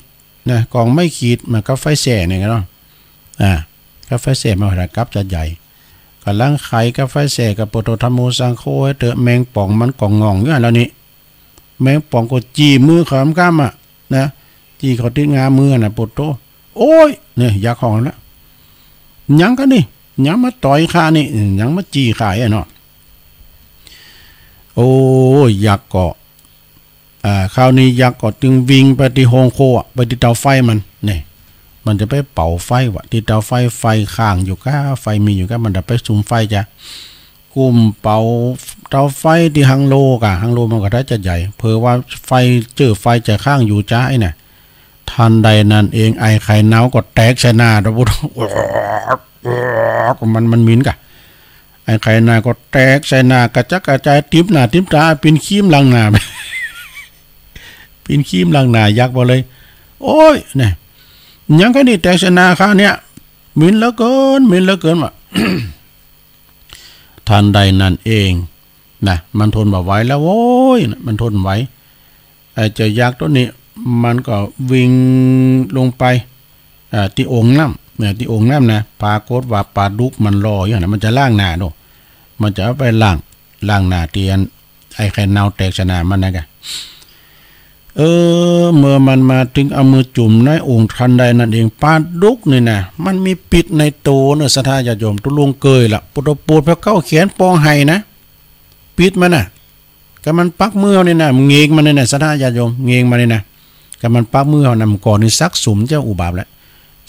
นะ ก๋องไม้ขีด เหมือนกับไฟแส้นี่เนาะ อ่า กับไฟแส้มันหันกับจะใหญ่ ก่ำลังไขกับไฟแส้ก็ พุทโธธัมโมสังโฆ หื้อเต๊อะ แมงป่องมันก็ง่องอยู่หั้นแล้วนี่ แมงป่องก็จี้มือเขาก้ำๆ อะนะ จี้เข้าตี้งามือน่ะ พุทโธ โอ๊ย เนี่ย ยักษ์ฮ้องแล้ว หยังกะนี่ หยังมาต่อยข้านี่ หยังมาจี้ข้าอะเนาะ โอ้ย ยักษ์ก็ อ่า คราวนี้ยักษ์ก็จึงวิ่งไปตี้โฮงครัว ไปตี้เตาไฟมัน นี่ มันจะไปเผาไฟวะ ตี้เตาไฟ ไฟค้างอยู่ก้า ไฟมีอยู่ก้า มันจะไปสุมไฟจ้ะ กุมเผาเตาไฟตี้ฮังโลก้า ฮังโลมันก็ถ้าจะใหญ่ เผื่อว่าไฟ เจื้อไฟจะค้างอยู่จ้ะไอ้น่ะ ทันใดนั้นเอง ไอ้ไข่เน่าก็แตกใส่หน้า พุทโธ มัน มันหมิ่นก้า ไอ้ไข่เน่าก็แตกใส่หน้ากระจัดกระจาย ติ๊มหน้าติ๊มต๋า เป๋นครีมล้างหน้า เป๋นครีมล้างหน้ายักษ์ไปเลย โอ๊ย เนี่ย หยังกะนี่แตกใส่หน้าข้าเนี่ย หมิ่นเหลือเกิน หมิ่นเหลือเกินวะ ทันใดนั้นเองนะ มันทนบ่ไหวแล้วโว้ยนะ มันทนบ่ไหว ไอ้เจ้ายักษ์โตนี้มันก็วิ่งลงไป อ่า ตี้โอ่งน้ำ เนี่ย ตี้โอ่งน้ำนะ ปรากฏว่าปลาดุกมันรออยู่นะ มันจะล้างหน้าเนาะ มันจะเอาไปล้าง ล้างหน้าตี้อันไอ้ไข่เน่าแตกใส่หน้ามันนะก้า เออ เมื่อมันมาเถิงเอามือจุ่มในโอ่งทันใดนั้นเอง ปลาดุกนี่นะ มันมีปิ๊ดในตั๋วเนาะ ศรัทธาญาติโยม ตุ๊ลุงเกยละ ปวด ปวดแผลเก้าแขนปองไห้นะ ปิ๊ดมันน่ะ กำมันปักมือเฮานี่นะ มันเงงมานี่นะ ศรัทธาญาติโยม เงงมานี่นะ กำมันปักมือเฮานะ มันก่อนี่สักสุมเจ้าอุบาทแหละ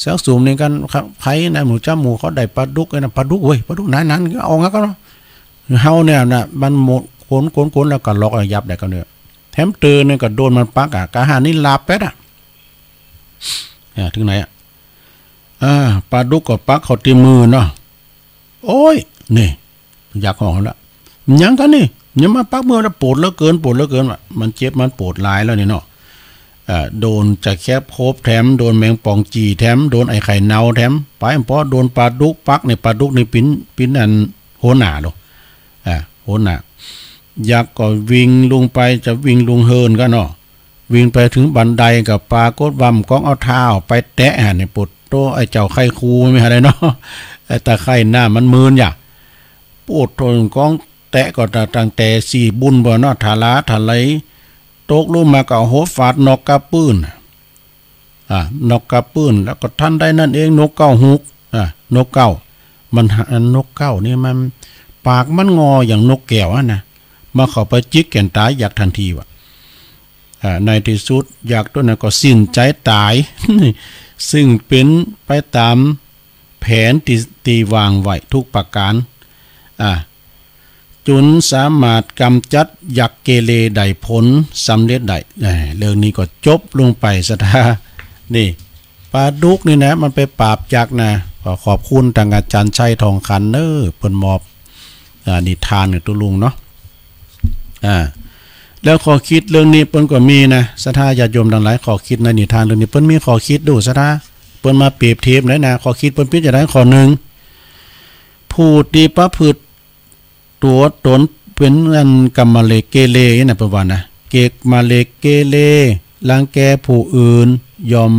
สักสุมนี่กัน ใผนะ หมู่เจ้าหมู่เขาได้ปลาดุกไอ้นะ ปลาดุกเว้ย ปลาดุกหนาๆ เอางักก็เนาะ เฮาเนี่ยนะ มันหมด ขนๆๆ แล้วก็หลอกเอายับได้ก็เนี่ย แถมเตอเนี่ยก็โดนมันปักอะ กะหันนี่หลาบแป๊ดอะ อ่า เถิงไหนอะ อ่า ปลาดุกก็ปักเข้าตี้มือเนาะ โอ๊ย นี่ ยักษ์ฮ้องละ หยังกะนี่ หยังมาปักมือแล้ว ปวดเหลือเกิน ปวดเหลือเกินวะ มันเจ็บมันปวดหลายแล้วนี่เนาะ เอ่อ โดนตะแข็บโขบแถม โดนแมงป่องจี้แถม โดนไอ้ไข่เน่าแถม ไปบ่พอโดนปลาดุกปักนี่ ปลาดุกนี่ปิ๊น ปิ๊นอันหัวหน้าโลด อ่า หัวหน้า ยักษ์ก็วิ่งลงไป จะวิ่งลงเฮือนก้าเนาะ วิ่งไปเถิงบันไดก็ปรากฏว่ามันก้องเอาเท้าไปแตะหันนี่ ปวดโต้ ไอ้เจ้าไข้ครูไม่หันเลยเนาะ ไอ้ตาไข้หน้ามันเมินอย่า ปวดโต้ ก้องแตะก็ตั้งแต่สี่บุญบ่เนาะ ทะลาทะไหล ตกลงมาก็หัวฟาดนกกาปื้น อ่า นกกาปื้น แล้วก็ทันใดนั้นเอง นกเก๊าฮูก อ่า นกเก๊า มันหา นกเก๊านี่มัน ปากมันงออย่างนกแก้วอะนะ มาเข้าไปจิกแก่นต๋ายักษ์ทันทีวะ อ่า ในตี้สุดยักษ์โตนั้นก็สิ้นใจ๋ต๋าย ซึ่งเป๋นไปต๋ามแผนตี้ ตี้วางไว้ทุกประก๋าน อ่า จุนสามารถก๋ำจัดยักษ์เกเรได้ผลสำเร็จได้ เอ่อ เรื่องนี้ก็จบลงไป ศรัทธา นี่ ปลาดุกนี่นะ มันไปปราบยักษ์นะ ก็ขอบคุณตางอาจ๋ารย์ชัย ทองขัน เน้อ เปิ้นมอบ อ่า นิทานกับตุ๊ลุงเนาะ อ่า แล้วข้อคิดเรื่องนี้เปิ้นก็มีนะ ศรัทธาญาติโยมตังหลาย ข้อคิดในนิทานเรื่องนี้ เปิ้นมีข้อคิดดู ศรัทธา เปิ้นมาเปรียบเทียบได้นะ ข้อคิดเปิ้นเป๋นจะใด ข้อนึ่ง ผู้ตี้ประพฤติตั๋วต๋นเป๋นอันกำมะเลเกเรนะ เปิ้นว่านะ เกกมะเลเกเร รังแกผู้อื่น ย่อม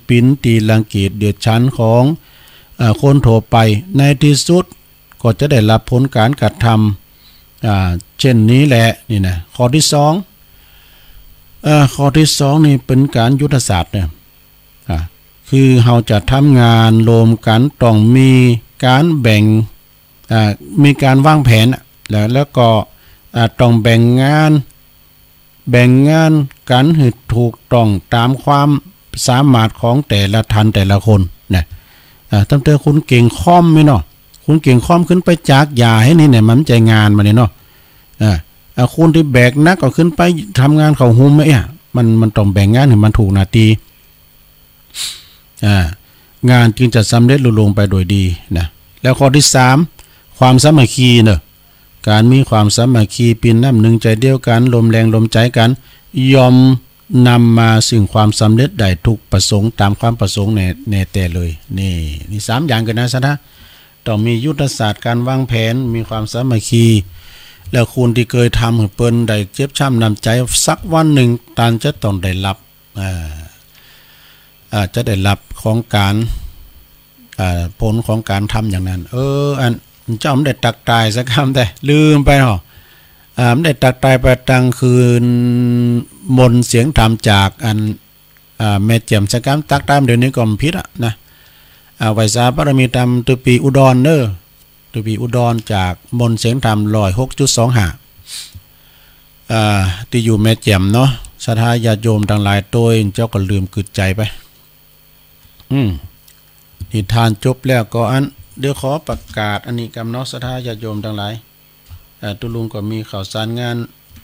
เป๋นตี้รังเกียจเดียดฉันของ เอ่อ คนทั่วไป ในตี้สุดก็จะได้รับผลก๋านกระทำ อ่า เช่นนี้แหละ นี่นะ ข้อตี้สอง เอ่อ ข้อตี้สองนี่เป๋นก๋านยุทธศาสตร์เนี่ย อ่า คือเฮาจะทำงานร่วมกั๋น ต้องมีก๋านแบ่ง อ่า มีก๋านวางแผนอะ แล้ว แล้วก็ อ่า ต้องแบ่งงาน แบ่งงานกั๋นหื้อถูกต้องต๋ามความสามารถของแต่ละท่านแต่ละคนนะ อ่า ตั้งแต่คนเก่งคอมนี่เนาะ คนเก่งคอมขึ้นไปจากยาหื้อนี่เนี่ย มันใจ้งานมันเนี่ยเนาะ อ่า อ่า คนตี้แบกหนักก็ขึ้นไปทำงานเข้าโฮมอะ มัน มันต้องแบ่งงานหื้อมันถูกหน้าตี้ อ่า งานจึงจะสำเร็จลุล่วงไปโดยดีนะ แล้วข้อตี้สาม ความสามัคคีเนาะ ก๋านมีความสามัคคี เป๋นน้ำนึ่งใจ๋เดียวกั๋น รวมแฮงรวมใจ๋กั๋น ย่อมนำมาซึ่งความสำเร็จได้ทุกประสงค์ ต๋ามความประสงค์แน่ แน่แต๊เลย นี่ นี่สามอย่างกั๋นนะศรัทธา ต้องมียุทธศาสตร์ก๋านวางแผน มีความสามัคคี แล้วคนตี้เกยทำหื้อเปิ้นได้เจ็บช้ำน้ำใจ๋ สักวันนึ่งต้านจะต้องได้ฮับ อ่า อ่า จะได้ฮับของก๋าน อ่า ผลของก๋านทำอย่างนั้น เออ อันเจ้ามันได้ตักตายสักกำแต๊ ลืมไปเหรอ อ่า มันได้ตักตายไปตังคืน มนต์เสียงธรรมจากอัน อ่า แม่แจ่มสักกำ ตักตายเดี๋ยวนี้ก็บ่ผิดอะนะ อ่า ไหว้สาบารมีธรรม ตุ๊ปีอุดรเน่อ ตุ๊ปีอุดรจากมนต์เสียงธรรมร้อยหกจุดสองห้า อ่า ตี้อยู่แม่แจ่มเนาะ ศรัทธาญาติโยมตังหลาย โตยเจ้าก็ลืมกึ๊ดใจ๋ไป อืม นิทานจบแล้วก็อัน เดี๋ยวขอประกาศอันนี้กำเนาะ ศรัทธาญาติโยมตังหลาย เอ่อ ตุ๊ลุงก็มีข่าวสารงาน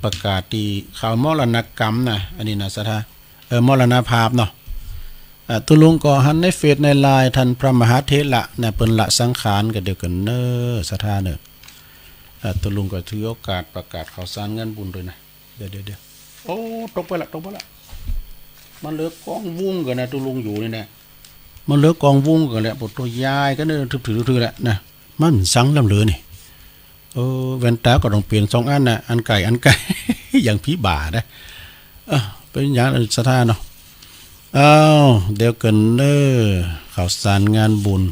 ประกาศตี้ข่าวมรณกรรมนะ อันนี้นะศรัทธา เออ มรณภาพเนาะ เอ่อ ตุ๊ลุงก็หันในเฟซในไลน์ ท่านพระมหาเถระนะ เปิ้นละสังขาร ก็เดี๋ยวกั๋นเน่อศรัทธาเน่อ เอ่อ ตุ๊ลุงก็ถือโอกาสประกาศข่าวสารงานบุญตวยนะ เดี๋ยว เดี๋ยว เดี๋ยว โอ้ ตกไปละ ตกไปละ มันเหลือกองวุ้งกั๋นนะ ตุ๊ลุงอยู่นี่นะ มันเหลือกองวุ้งกั๋นแล้ว ปวดตัวยายกั๋นเน่อ ถือ ถือ ถือแล้วนะ มันสังลำเหลือนี่ เออ แว่นต๋าก็ต้องเปลี่ยนสองอันนะ อันใก้ อันใก้ อย่างผีบ่านะ เออ เป๋นอย่างนั้นศรัทธาเนาะ อ้าว เดี๋ยวกั๋นเน่อ ข่าวสารงานบุญ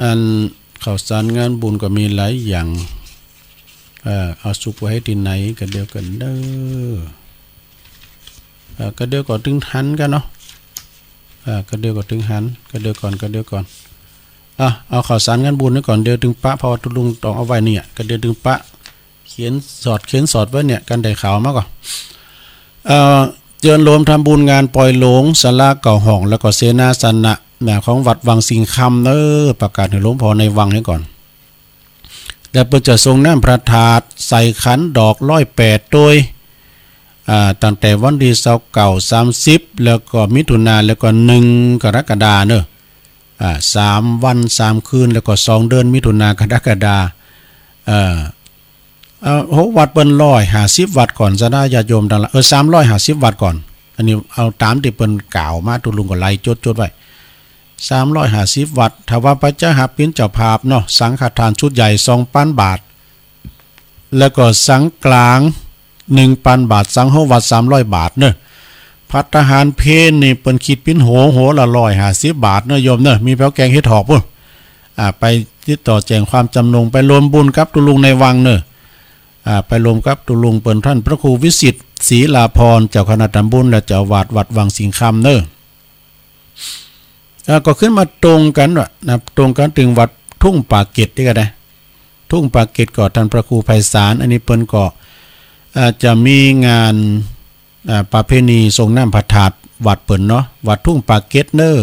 อันข่าวสารงานบุญก็มีหลายอย่าง เอ่อ เอาสุกไว้ตี้ไหน ก็เดี๋ยวกั๋นเน่อ เอ่อ ก็เดี๋ยวก็ตึงหันกั๋นเนาะ เอ่อ ก็เดี๋ยวก็ตึงหัน ก็เดี๋ยวก่อน ก็เดี๋ยวก่อน อ่ะ เอาข่าวสารงานบุญไว้ก่อน เดี๋ยวตึงปะ เพราะว่าตุ๊ลุงต้องเอาไว้เนี่ย ก็เดี๋ยวตึงปะ เขียนสอด เขียนสอดไว้เนี่ย กันได้ข่าวมาก่อ เอ่อ เจิญโฮมทำบุญงานปอยหลง ศาลาเก้าห้อง แล้วก็เสนาสนะ นะ ของวัดวังสิงห์คำเน่อ ประกาศหื้อหลวงพ่อในวังนี้ก่อน แล้วเปิ้นจะสรงน้ำพระธาตุ ใส่ขันดอกร้อยแปดตวย อ่า ตั้งแต่วันตี้ซาวเก้า สามสิบ แล้วก็มิถุนา แล้วก็หนึ่งกรกฎาเน่อ อ่า สามวันสามคืน แล้วก็สองเดือน มิถุนากรกฎา เอ่อ เอ่อ โห วัดเปิ้นร้อยห้าสิบวัดก่อน ศรัทธาญาติโยมตังหลาย เออ สามร้อยห้าสิบวัดก่อน อันนี้เอาต๋ามตี้เปิ้นกล่าวมา ตุ๊ลุงก็ไล่จดๆ ไว้ สามร้อยห้าสิบวัด ถ้าว่าพระเจ้าหาเปิ้นเจ้าภาพเนาะ สังฆทานชุดใหญ่สองปันบาท แล้วก็สังกลางหนึ่งปันบาท สังหัววัดสามร้อยบาทเนาะ ภัตตาหารเพลนี่เปิ้นคิดเป๋นหัว หัวละร้อยห้าสิบบาทเนาะโยมเนาะ มีแป๋วแกงเห็ดหอมปุ้น อ่า ไปติดต่อแจ้งความจำนง ไปรวมบุญกับตุ๊ลุงในวังเนาะ อ่า ไปรวมกับตุ๊ลุงเปิ้นท่านพระครูวิสิทธิ์ ศรีลาภรณ์ เจ้าคณะตำบลและเจ้าอาวาสวัดวังสิงห์คำเนาะ อ่า ก็ขึ้นมาตรงกั๋นว่ะนะ ตรงกั๋นตึงวัดทุ่งป่าเก็ดนี่ก็ได้ ทุ่งป่าเก็ดก็ท่านพระครูไพศาล อันนี้เปิ้นก็ อ่า จะมีงาน อ่า ประเพณีสรงน้ำพระธาตุวัดเปิ้นเนาะ วัดทุ่งป่าเก็ดเนาะ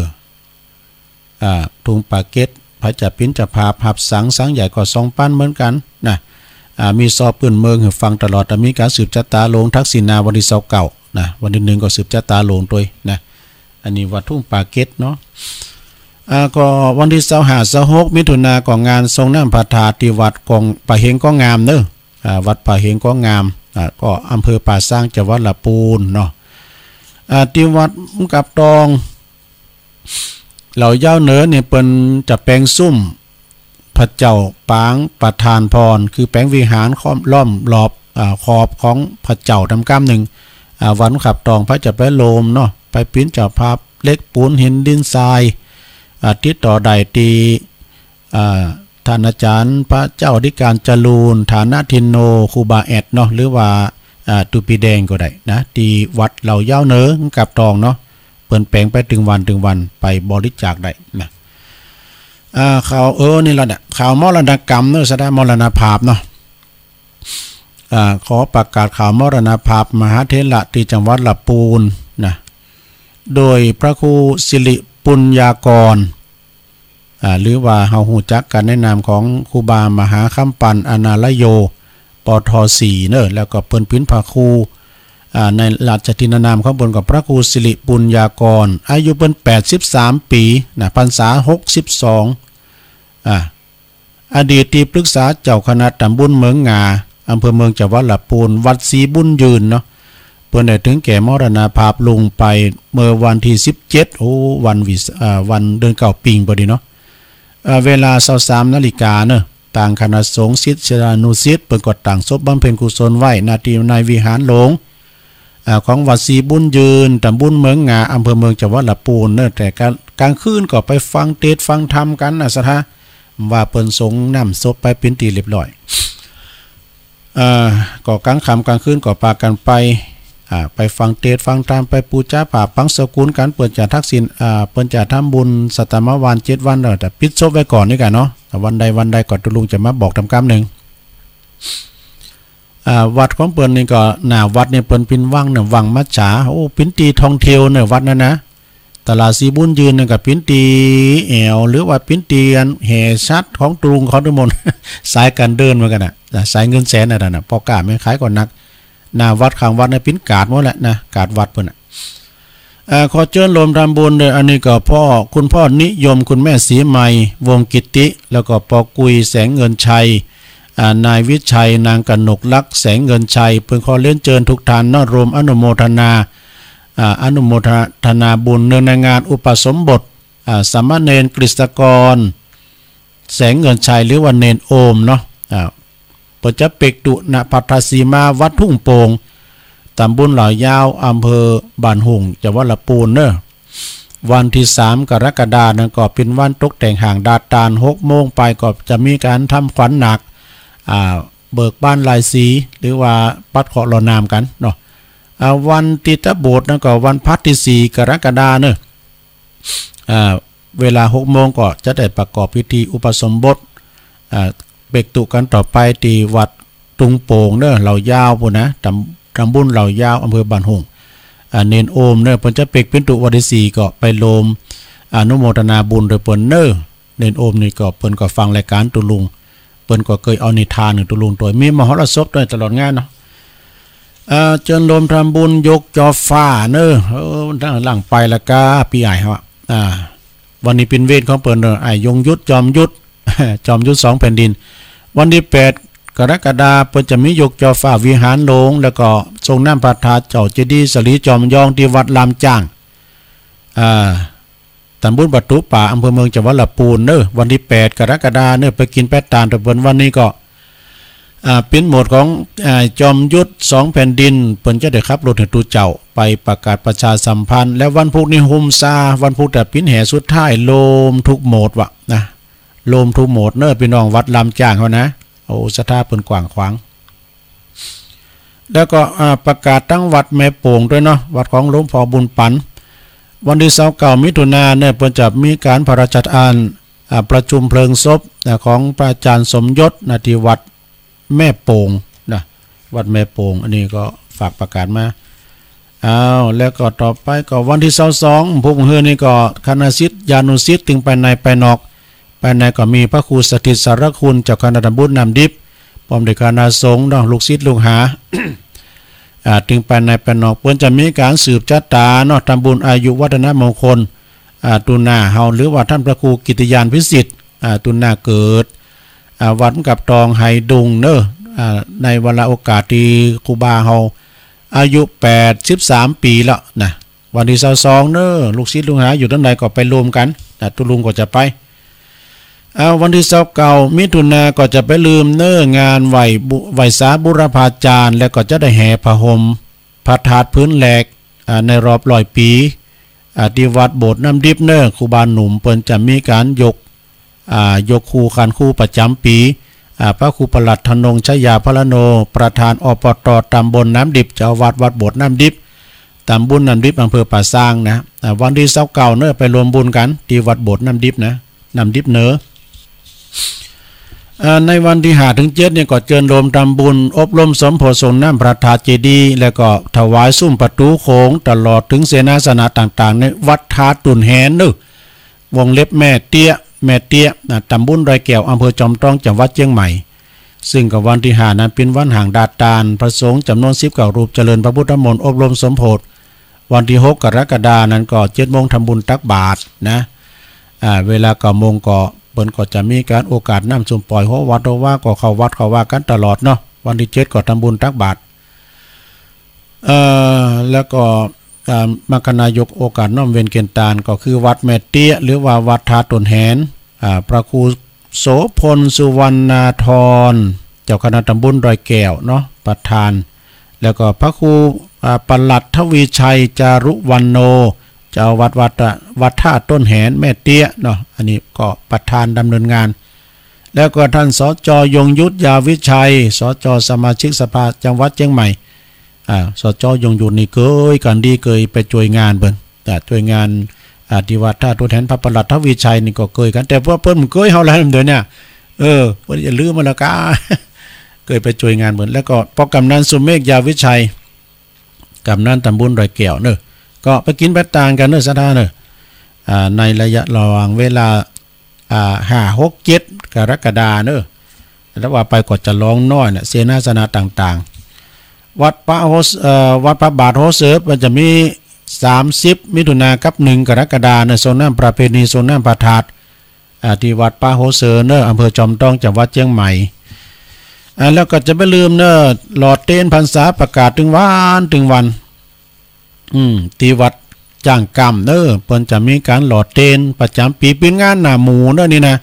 อ่า ทุ่งป่าเก็ด พระจะเป๋นเจ้าภาพ ฮับสัง สังใหญ่ก็สองปันเหมือนกั๋นนะ อ่า มีซอปื้นเมืองหื้อฟังตลอด แต่มีก๋านสืบจะต๋าหลวงทักษิณาวันตี้ซาวเก้านะ วันตี้หนึ่งก็สืบจะต๋าหลวงตวยนะ อันนี้วัดทุ่งป่าเก็ดเนาะ อ่า ก็วันตี้ซาวห้า ซาวหก มิถุนาก็งานสรงน้ำพระธาตุตี้วัดกอง ป่าเหงกองงามเนาะ อ่า วัดป่าเหงกองงาม อ่า ก็อำเภอป่าซาง จังหวัดละปูนเนาะ อ่า ตี้วัดกับตอง เหล่าเย้าเหนือนี่เปิ้นจะแป๋งซุ่มพระเจ้าปางประทานพร คือแป๋งวิหารค้อมล้อมรอบ อ่า ขอบของพระเจ้าตำก้ำนึ่ง อ่า วัดกับตอง พระจะไปโฮมเนาะ ไปเป๋นเจ้าภาพ เหล็กปูนหินดินทราย อ่า ติดต่อได้ตี้ อ่า ท่านอาจารย์พระเจ้าอธิการจรูญ ฐานะทินโน ครูบาแอดเนาะ หรือว่า อ่า ตุ๊ปีแดงก็ได้นะ ตี้วัดเหล่าเย้าเหนือกับตองเนาะ เปิ้นแป๋งไปตึงวันตึงวัน ไปบริจาคได้นะ อ่า ข่าว เออ นี่ละเนี่ย ข่าวมรณกรรมเนาะ ศรัทธา มรณภาพเนาะ อ่า ขอประกาศข่าวมรณภาพมหาเถระตี้จังหวัดละปูนนะ โดยพระครูสิริปุญญากร อ่า หรือว่าเฮาฮู้จักกั๋นในนามของครูบามหาคำปัน อนาลโย ปท สี่ เนาะ แล้วก็เปิ้นเป๋นพระครู อ่า ในราชทินนามของเปิ้นก็พระครูสิริปุญญากร อายุเปิ้นแปดสิบสามปี๋นะ พรรษาหกสิบสอง อ่า อดีตตี้ปรึกษาเจ้าคณะต๋ำบลเมืองหงา อำเภอเมือง จังหวัดละปูน วัดศรีบุญยืนเนาะ เปิ้นได้ถึงแก่มรณภาพลงไปเมื่อวันตี้สิบเจ็ด โอ้ วันวิส- เอ่อ วันเดือนเก้าปิงพอดีเนาะ เอ่อ เวลาซาวสามนาฬิกาเนาะ ตางคณะสงฆ์ศิษยานุศิษย์เปิ้นก็ตั้งศพบำเพ็ญกุศลไว้ ณ ตี้ในวิหารหลวง อ่า ของวัดศรีบุญยืน ต๋ำบลเมืองหงา อำเภอเมือง จังหวัดละปูนเนาะ แต่กลาง- กลางคืนก็ไปฟังเตสน์ฟังธรรมกั๋นนะศรัทธา ว่าเปิ้นสงน้ำศพไปเป๋นตี้เรียบร้อย เอ่อ ก็กลางค่ำกลางคืนก็ปากั๋นไป อ่า ไปฟังเตสน์ฟังธรรม ไปปู๋จาผ้าบังสุกุลกั๋น เปิ้นจะทักษิณ อ่า เปิ้นจะทำบุญสัตตมวานเจ็ดวันเนาะ แต่ปิดศพไว้ก่อนนี่ก่าเนาะ วันใดวันใดก็ตุ๊ลุงจะมาบอกต๋ามกำนึ่ง อ่า วัดของเปิ้นนี่ก็ หน้าวัดนี่เปิ้นเป๋นวังเนาะ วังมัจฉา โอ้ เป๋นตี้ท่องเที่ยวเนาะ วัดนั้นนะ ตลาดศรีบุญยืนนั่นก็เป๋นตี้แอ่ว หรือว่าเป๋นตี้อันแห่สัตว์ของตุ๊ลุงเขาตุ๊กหม่น สายก๋านเดินเหมือนกั๋นนะ สายเงินแสนอันนั้นนะ ป้อก๊าแม่ขายก็นัก หน้าวัดข้างวัดนี่เป๋นกาดหมดแหละนะ กาดวัดเปิ้นน่ะ เอ่อ ขอเจิญรวมทำบุญโดย อันนี้ก็ป้อ คุณป้อนิยม คุณแม่ศรีไมย วงศ์กิตติ แล้วก็ป้อกุย แสงเงินชัย อ่า นายวิชัย นางกนกลักษณ์ แสงเงินชัย เปิ้นขอเรียนเจิญทุกท่านเนาะ รวมอนุโมทนา อ่า อนุโมทนาบุญเนื่องในงานอุปสมบท อ่า สามเณรกฤษกร แสงเงินชัย หรือว่าเณรโอมเนาะ อ่า เปิ้นจะเปกตุณภัททสีมา วัดทุ่งโป่ง ต๋ำบลเหล่ายาว อำเภอบ้านโฮ่ง จังหวัดละปูนเนาะ วันตี้สามกรกฎานั้นก็เป๋นวันตกแต่งห้างดาดตาน หกโมงไปก็จะมีก๋านทำขวัญหนัก อ่า เบิกบานลายสี หรือว่าปัดเคราะห์ลอน้ำกั๋นเนาะ อ่า วันตี้ตะโบดนั้นก็วันพฤหัสตี้สี่กรกฎาเนาะ อ่า เวลาหกโมงก็จะได้ประกอบพิธีอุปสมบท อ่า เปกตุกั๋นต่อไปตี้วัดทุ่งโป่งเนาะ เหล่ายาวปู้นนะ ต๋ำ- ต๋ำบลเหล่ายาว อำเภอบ้านโฮ่ง อ่า เณรโอมเนาะ เปิ้นจะเปกเป๋นตุวันตี้สี่ก็ไปรวมอนุโมทนาบุญโดยเปิ้นเนาะ เณรโอมนี่ก็เปิ้นก็ฟังรายก๋านตุ๊ลุง เปิ้นก็เกยเอานิทานหื้อตุ๊ลุงตวย มีมหรสพตวยตลอดงานเนาะ อ่า เจิญรวมทำบุญยกจอฟ้าเนาะ เออ หลังไปละก้า ปี้ใหญ่เฮาอะ อ่า วันนี้เป๋นเวรของเปิ้นเนาะ ไอ้ยงยุทธ จอมยุทธ จอมยุทธสองแผ่นดิน วันตี้แปดกรกฎาเปิ้นจะมียกจอฟ้าวิหารหลวง แล้วก็ส่งน้ำพระธาตุเจ้าเจดีย์สลีจอมยองตี้วัดลามจ้าง อ่า ต๋ำบลประตู๋ป่า อำเภอเมือง จังหวัดละปูนเนาะ วันตี้แปดกรกฎาเนาะ ไปกิ๋นไปตานตวยเปิ้น วันนี้ก็ อ่า เป๋นโหมดของ อ่า จอมยุทธสองแผ่นดิน เปิ้นจะได้ขับรถหื้อตุ๊เจ้าไปประกาศประชาสัมพันธ์ แล้ววันพุธนี่ฮุมซา วันพุธจะเป๋นแห่สุดท้าย รวมทุกโหมดวะนะ รวมทุกโหมดเนาะ ปี้น้องวัดลามจ้างเฮานะ โอ้ ศรัทธาเปิ้นกว้างขวาง แล้วก็ อ่า ประกาศตังวัดแม่โป่งตวยเนาะ วัดของหลวงป้อบุญปั๋น วันตี้ซาวเก้ามิถุนาเนาะ เปิ้นจะมีก๋านพระราชทาน อ่า ประชุมเพลิงศพ อ่า ของพระอาจ๋ารย์สมยศนะ ตี้วัดแม่โป่งนะ วัดแม่โป่ง อันนี้ก็ฝากประกาศมา อ้าว แล้วก็ต่อไปก็วันตี้ซาวสอง พุธมื้อนี้ก็คณะศิษยานุศิษย์ ตึงภายในภายนอก ภายในก็มีพระครูสถิตสารคุณ เจ้าคณะต๋ำบลน้ำดิบ พร้อมด้วยคณะสงฆ์เนาะ ลูกศิษย์ลูกหา อ่า ตึงภายในภายนอก เปิ้นจะมีก๋านสืบจะต๋าเนาะ ทำบุญอายุวัฒนมงคล อ่า ตุ๊หน้าเฮา หรือว่าต้านพระครูกิตติยานพิสิทธิ์ อ่า ตุ๊หน้าเกิด อ่า วัดกับตองไหดุงเนาะ อ่า ในวาระโอกาสตี้ครูบาเฮาอายุแปดสิบสามปี๋แล้วนะ วันตี้ซาวสองเนาะ ลูกศิษย์ลูกหาอยู่ตังใดก็ไปรวมกั๋นนะ ตุ๊ลุงก็จะไป อ่า วันตี้ซาวเก้ามิถุนาก็จะไปลืมเนาะ งานไหว้บุ- ไหว้สาบูรพาจารย์ แล้วก็จะได้แห่ผ้าห่มพระธาตุพื้นแหลก อ่า ในรอบร้อยปี๋ อ่า ตี้วัดโบสถ์น้ำดิบเนาะ ครูบาหนุ่มเปิ้นจะมีก๋านยก อ่า ยกครู ขันครูประจ๋ำปี๋ อ่า พระครูประหลัดธนงค์ ชยาพรรณโณ ประธาน อปต ตำบลน้ำดิบ เจ้าอาวาสวัดโบสถ์น้ำดิบ ตำบลน้ำดิบ อำเภอป่าซางนะ อ่า วันตี้ซาวเก้าเนาะ ไปรวมบุญกั๋นตี้วัดโบสถ์น้ำดิบนะ น้ำดิบเหนือ อ่า ในวันตี้ห้าเถิงเจ็ดนี่ก็เจิญโฮมทำบุญอบรมสมโภชน์ส่งน้ำพระธาตุเจดีย์ แล้วก็ถวายซุ่มประตู๋โขง ตลอดเถิงเสนาสนะต่างๆ ในวัดท่าตุ่นแฮนเนาะ วงเล็บแม่เตี้ย แม่เตี้ย นะ ตำบลดอยแก้ว อำเภอจอมทอง จังหวัดเจียงใหม่ ซึ่งก็วันตี้ห้านั้นเป๋นวันห้างดาดตาน พระสงฆ์จ๋ำนวนสิบเก้ารูปเจริญพระพุทธมนต์อบรมสมโภชน์ วันตี้หกกรกฎานั้นก็เจ็ดโมงทำบุญตักบาตรนะ อ่า เวลาเก้าโมงก็ เปิ้นก็จะมีก๋านโอกาสน้ำส้มป่อยหัววัดหัววา ก็เข้าวัดเข้าวากั๋นตลอดเนาะ วันตี้เจ็ดก็ทำบุญตักบาตร เอ่อ แล้วก็ อ่า มัคคณายกโอกาสน้อมเวียนเกณฑ์ตาน ก็คือวัดแม่เตี้ย หรือว่าวัดท่าต้นแหน อ่า พระครูโสภณ สุวรรณาธร เจ้าคณะตำบลดอยแก้วเนาะ ประธาน แล้วก็พระครู อ่า ปลัดทวีชัย จารุวรรณโณ เจ้าอาวาสวัด วัดท่าต้นแหนแม่เตี้ยเนาะ อันนี้ก็ประธานดำเนินงาน แล้วก็ท่าน สจ ยงยุทธ ยาวิชัย สจ สมาชิกสภาจังหวัดเจียงใหม่ อ่า สจ ยงยุทธนี่เกยกั๋นดี เกยไปจ้วยงานเปิ้น อ่า จ้วยงาน อ่า ตี้วัดท่าต้นแหน พระปลัดทวีชัยนี่ก็เกยกั๋น แต่ว่าเปิ้นบ่เกยเฮาแล้วเดี๋ยวนี้ เออ เปิ้นจะลืมมาแล้วก้า เกยไปจ้วยงานเปิ้น แล้วก็ป้อกำนันสุเมฆ ยาวิชัย กำนันตำบลดอยแก้วเนาะ ก็ไปกิ๋นไปตานกั๋นเนาะ ศรัทธาเนาะ อ่า ในระยะระหว่างเวลา อ่า ห้า หก เจ็ด กรกฎาเนาะ แล้วว่าไปก็จะลองน้อยเนี่ย เสนาสนะต่างๆ วัดพระโฮส- เอ่อ วัดพระบาทโฮเซอ มันจะมี สามสิบ มิถุนากับ หนึ่ง กรกฎาเนาะ ส่งน้ำประเพณี ส่งน้ำพระธาตุ อ่า ตี้วัดพระโฮเซอเนาะ อำเภอจอมทอง จังหวัดเจียงใหม่ อ่า แล้วก็จะบ่ลืมเนาะ หล่อเตียนพรรษาประกาศตึงวันตึงวัน อืม ตี้วัดจ้างกำเนาะ เปิ้นจะมีก๋านหล่อเตียนประจ๋ำปี๋ เป๋นงานหน้าหมู่เนาะนี่นะ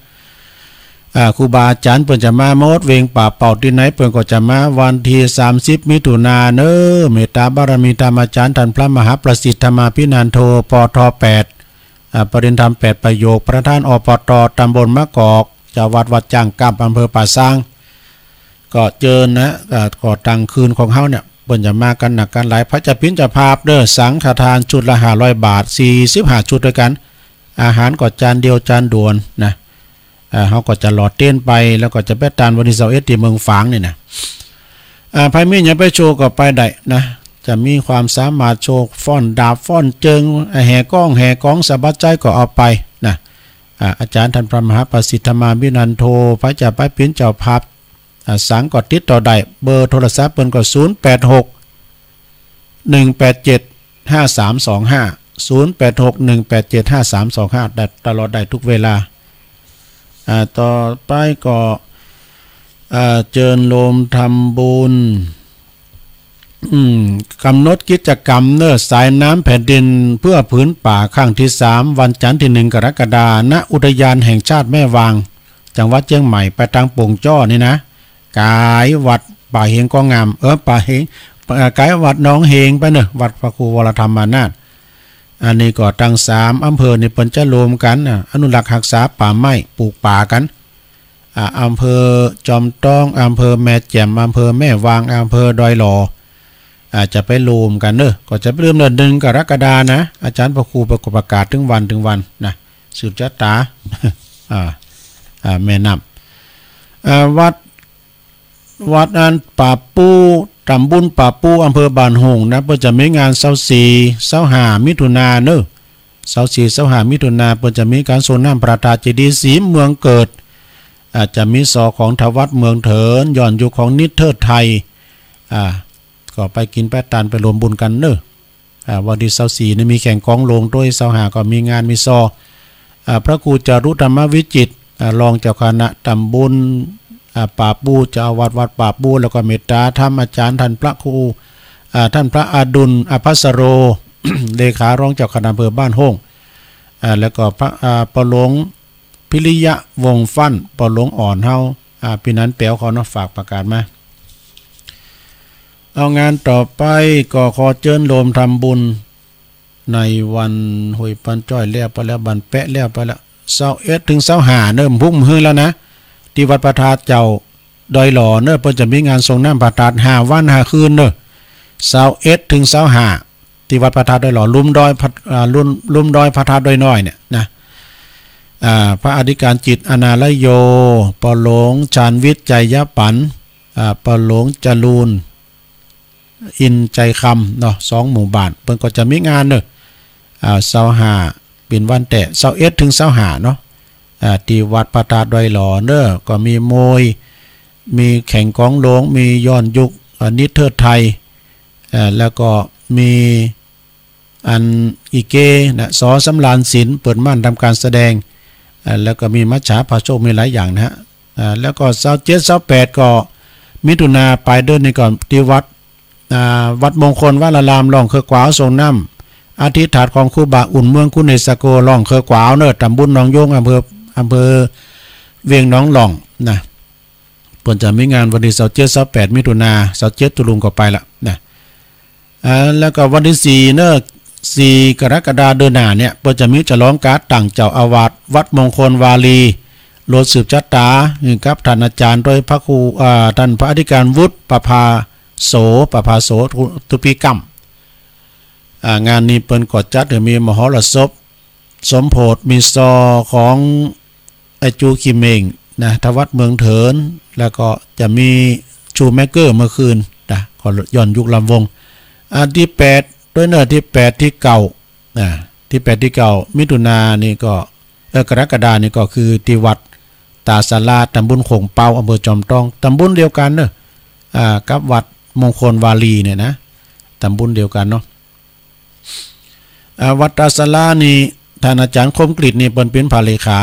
อ่า ครูบาอาจ๋ารย์เปิ้นจะมาหมด เวงป่าเป่าตี้ไหนเปิ้นก็จะมา วันตี้ สามสิบ มิถุนาเนาะ เมตตาบารมีธรรมอาจ๋ารย์ท่านพระมหาประสิทธิ์ธรรมาภินันโท ปท แปด อ่า ปริญญาธรรมแปดประโยค ประธาน อปต ตำบลมะกอก เจ้าวัดวัดจ้างกำ อำเภอป่าซาง ก็เจิญนะ อ่า ก็ตังคืนของเฮาเนี่ย เปิ้นจะมากั๋นนักกั๋นหลาย พระจะเป๋นเจ้าภาพเนาะ สังฆทานชุดละ ห้าร้อย บาท สี่สิบห้า ชุดตวยกั๋น อาหารก็จานเดียวจานด่วนนะ อ่า เฮาก็จะหล่อเตียนไป แล้วก็จะไปตานวันตี้ ซาวเอ็ด ตี้เมืองฝางนี่นะ อ่า ใผมีหยังไปโชว์ก็ไปได้นะ จะมีความสามารถโชว์ฟ้อนดาบฟ้อนเจิง อ่า แห่ก้องแห่ก๋อง สะบัดใจ๋ก็เอาไปนะ อ่า อาจ๋ารย์ท่านพระมหาประสิทธิ์ธรรมาภินันโท พระจะไปเป๋นเจ้าภาพ อ่า สังก็ติดต่อได้ เบอร์โทรศัพท์เปิ้นก็ ศูนย์แปดหก หนึ่งแปดเจ็ด ห้าสามสองห้า ศูนย์แปดหก หนึ่งแปดเจ็ด ห้าสามสองห้า ได้ตลอด ได้ทุกเวลา อ่า ต่อไปก็ อ่า เจิญโยมทำบุญ อืม ก๋ำหนดกิจกรรมเนาะ สายน้ำแผ่นดินเพื่อผืนป่า ครั้งตี้สาม วันจันทร์ตี้หนึ่ง กรกฎา ณ อุทยานแห่งชาติแม่วาง จังหวัดเจียงใหม่ ไปตางโป่งจ้อนี่นะ ก๋ายวัดป่าเฮงก็งาม เออ ป่าเฮง เอ่อ ก๋ายวัดหนองเฮงไปเนาะ วัดพระครูวรธรรมานาถ อันนี้ก็ตังสามอำเภอนี่เปิ้นจะรวมกั๋นน่ะ อนุรักษ์ฮักษาป่าไม้ ปลูกป่ากั๋น อ่า อำเภอจอมทอง อำเภอแม่แจ่ม อำเภอแม่วาง อำเภอดอยหล่อ อ่า จะไปรวมกั๋นเนาะ ก็จะไปรวมเนาะ หนึ่ง กรกฎานะ อาจ๋ารย์พระครูเปิ้นก็ประกาศตึงวันตึงวันนะ สืบจะต๋า อ่า อ่า แม่น้ำ อ่า วัด วัดอันป่าปู๋ ตำบลป่าปู๋ อำเภอบ้านโฮ่งนะ เปิ้นจะมีงาน ซาวสี่ ซาวห้า มิถุนาเนาะ ซาวสี่ ซาวห้า มิถุนา เปิ้นจะมีก๋านส่งน้ำพระธาตุเจดีย์ศรีเมืองเกิด อ่า จะมีซอของถวัดเมืองเถิน ย้อนยุคของนิทเทิดไทย อ่า ก็ไปกิ๋นไปตานไปรวมบุญกั๋นเนาะ อ่า วันตี้ ซาวสี่ นี่มีแข่งก๋องโลงตวย ซาวห้า ก็มีงานมีซอ อ่า พระครูจารุธรรมวิจิตร อ่า รองเจ้าคณะตำบล อ่า ป่าปู๋ เจ้าอาวาสวัดป่าปู๋ แล้วก็เมตตาธรรมอาจ๋ารย์ท่านพระครู อ่า ท่านพระอดุล อภัสโร เลขารองเจ้าคณะอำเภอบ้านโฮ่ง อ่า แล้วก็พระ อ่า ป้อหลวง พิริยะวงศ์ฟั่น ป้อหลวงอ่อนเฮา อ่า ปี้นั้นแป๋วเขาเนาะ ฝากประกาศมา เอา งานต่อไปก็ขอเจิญโยมทำบุญ ในวันห้วยปันจ้อยแล้วไปแล้ว บ้านแป๊ะแล้วไปแล้ว ซาวเอ็ด ถึง ซาวห้า เนาะ พุ้งมื้อแล้วนะ ตี้วัดพระธาตุเจ้าดอยหล่อเนาะ เปิ้นจะมีงานส่งน้ำพระธาตุห้าวันห้าคืนเนาะ ซาวเอ็ด ถึง ซาวห้า ตี้วัดพระธาตุดอยหล่อ ลุ่มดอยพระ- อ่า ลุ่ม- ลุ่มดอยพระธาตุดอยน้อยเนี่ยนะ อ่า พระอธิการจิต อนาลโย ป้อหลวงชาญวิทย์ ไชยปัน อ่า ป้อหลวงจรูญ อินทร์ไชยคำเนาะ สองหมู่บ้าน เปิ้นก็จะมีงานเนาะ อ่า ซาวห้า เป๋นวันแต๊ ซาวเอ็ด ถึง ซาวห้า เนาะ อ่า ตี้วัดพระธาตุดอยหล่อเนาะ ก็มีมวย มีแข่งก๋องโลง มีย้อนยุค อ่า นิทเทิดไทย อ่า แล้วก็มี อันอีเกนะ ส.สำราญสิน เปิดม่านทำการแสดง อ่า แล้วก็มีมัจฉาพาโชค มีหลายอย่างนะฮะ อ่า แล้วก็ซาวเจ็ด ซาวแปด ก็มิถุนาปลายเดือนนี้ก็ตี้วัด อ่า วัดมงคลวราราม ร่องเคืองกวาวส่งน้ำ อธิษฐานของครูบาอุ่นเมืองคุเนสโก ร่องเคืองกวาวเน่อ ตำบลหนองโยง อำเภอ อำเภอเวียงหนองหล่องนะ เปิ้นจะมีงานวันตี้ซาวเจ็ด ซาวแปด มิถุนา ซาวเจ็ด ตุลุงก็ไปละนะ อ่า แล้วก็วันตี้สี่เน่อ สี่กรกฎาเดือนหน้าเนี่ย เปิ้นจะมีฉลองก๋านตั้งเจ้าอาวาสวัดมงคลวารี โลดสืบชะตา อืม กับท่านอาจารย์โดยพระครู อ่า ท่านพระอธิการวุฒิ ประภาโส ประภาโส ตุปีก้ำ อ่า งานนี้เปิ้นก็จัดหื้อมีมหรสพสมโภช มีซอของ ไอ้จูขี้เม่งนะ ทวัฒน์เมืองเถิน แล้วก็จะมีชูแมกเกอร์เมื่อคืนนะ ก็ย้อนยุคลำวง อ่า ตี้แปด ตวยเน่อ ตี้แปด ตี้เก้า นะ ตี้แปด ตี้เก้า มิถุนานี่ก็ เออ กรกฎานี่ก็คือตี้วัดต๋าศาลา ตำบลโข่งเปา อำเภอจอมตอง ตำบลเดียวกั๋นเน่อ อ่า กับวัดมงคลวารีเนี่ยนะ ตำบลเดียวกั๋นเนาะ อ่า วัดต๋าศาลานี่ ท่านอาจารย์คมกฤษนี่เปิ้นเป๋นพระเลขา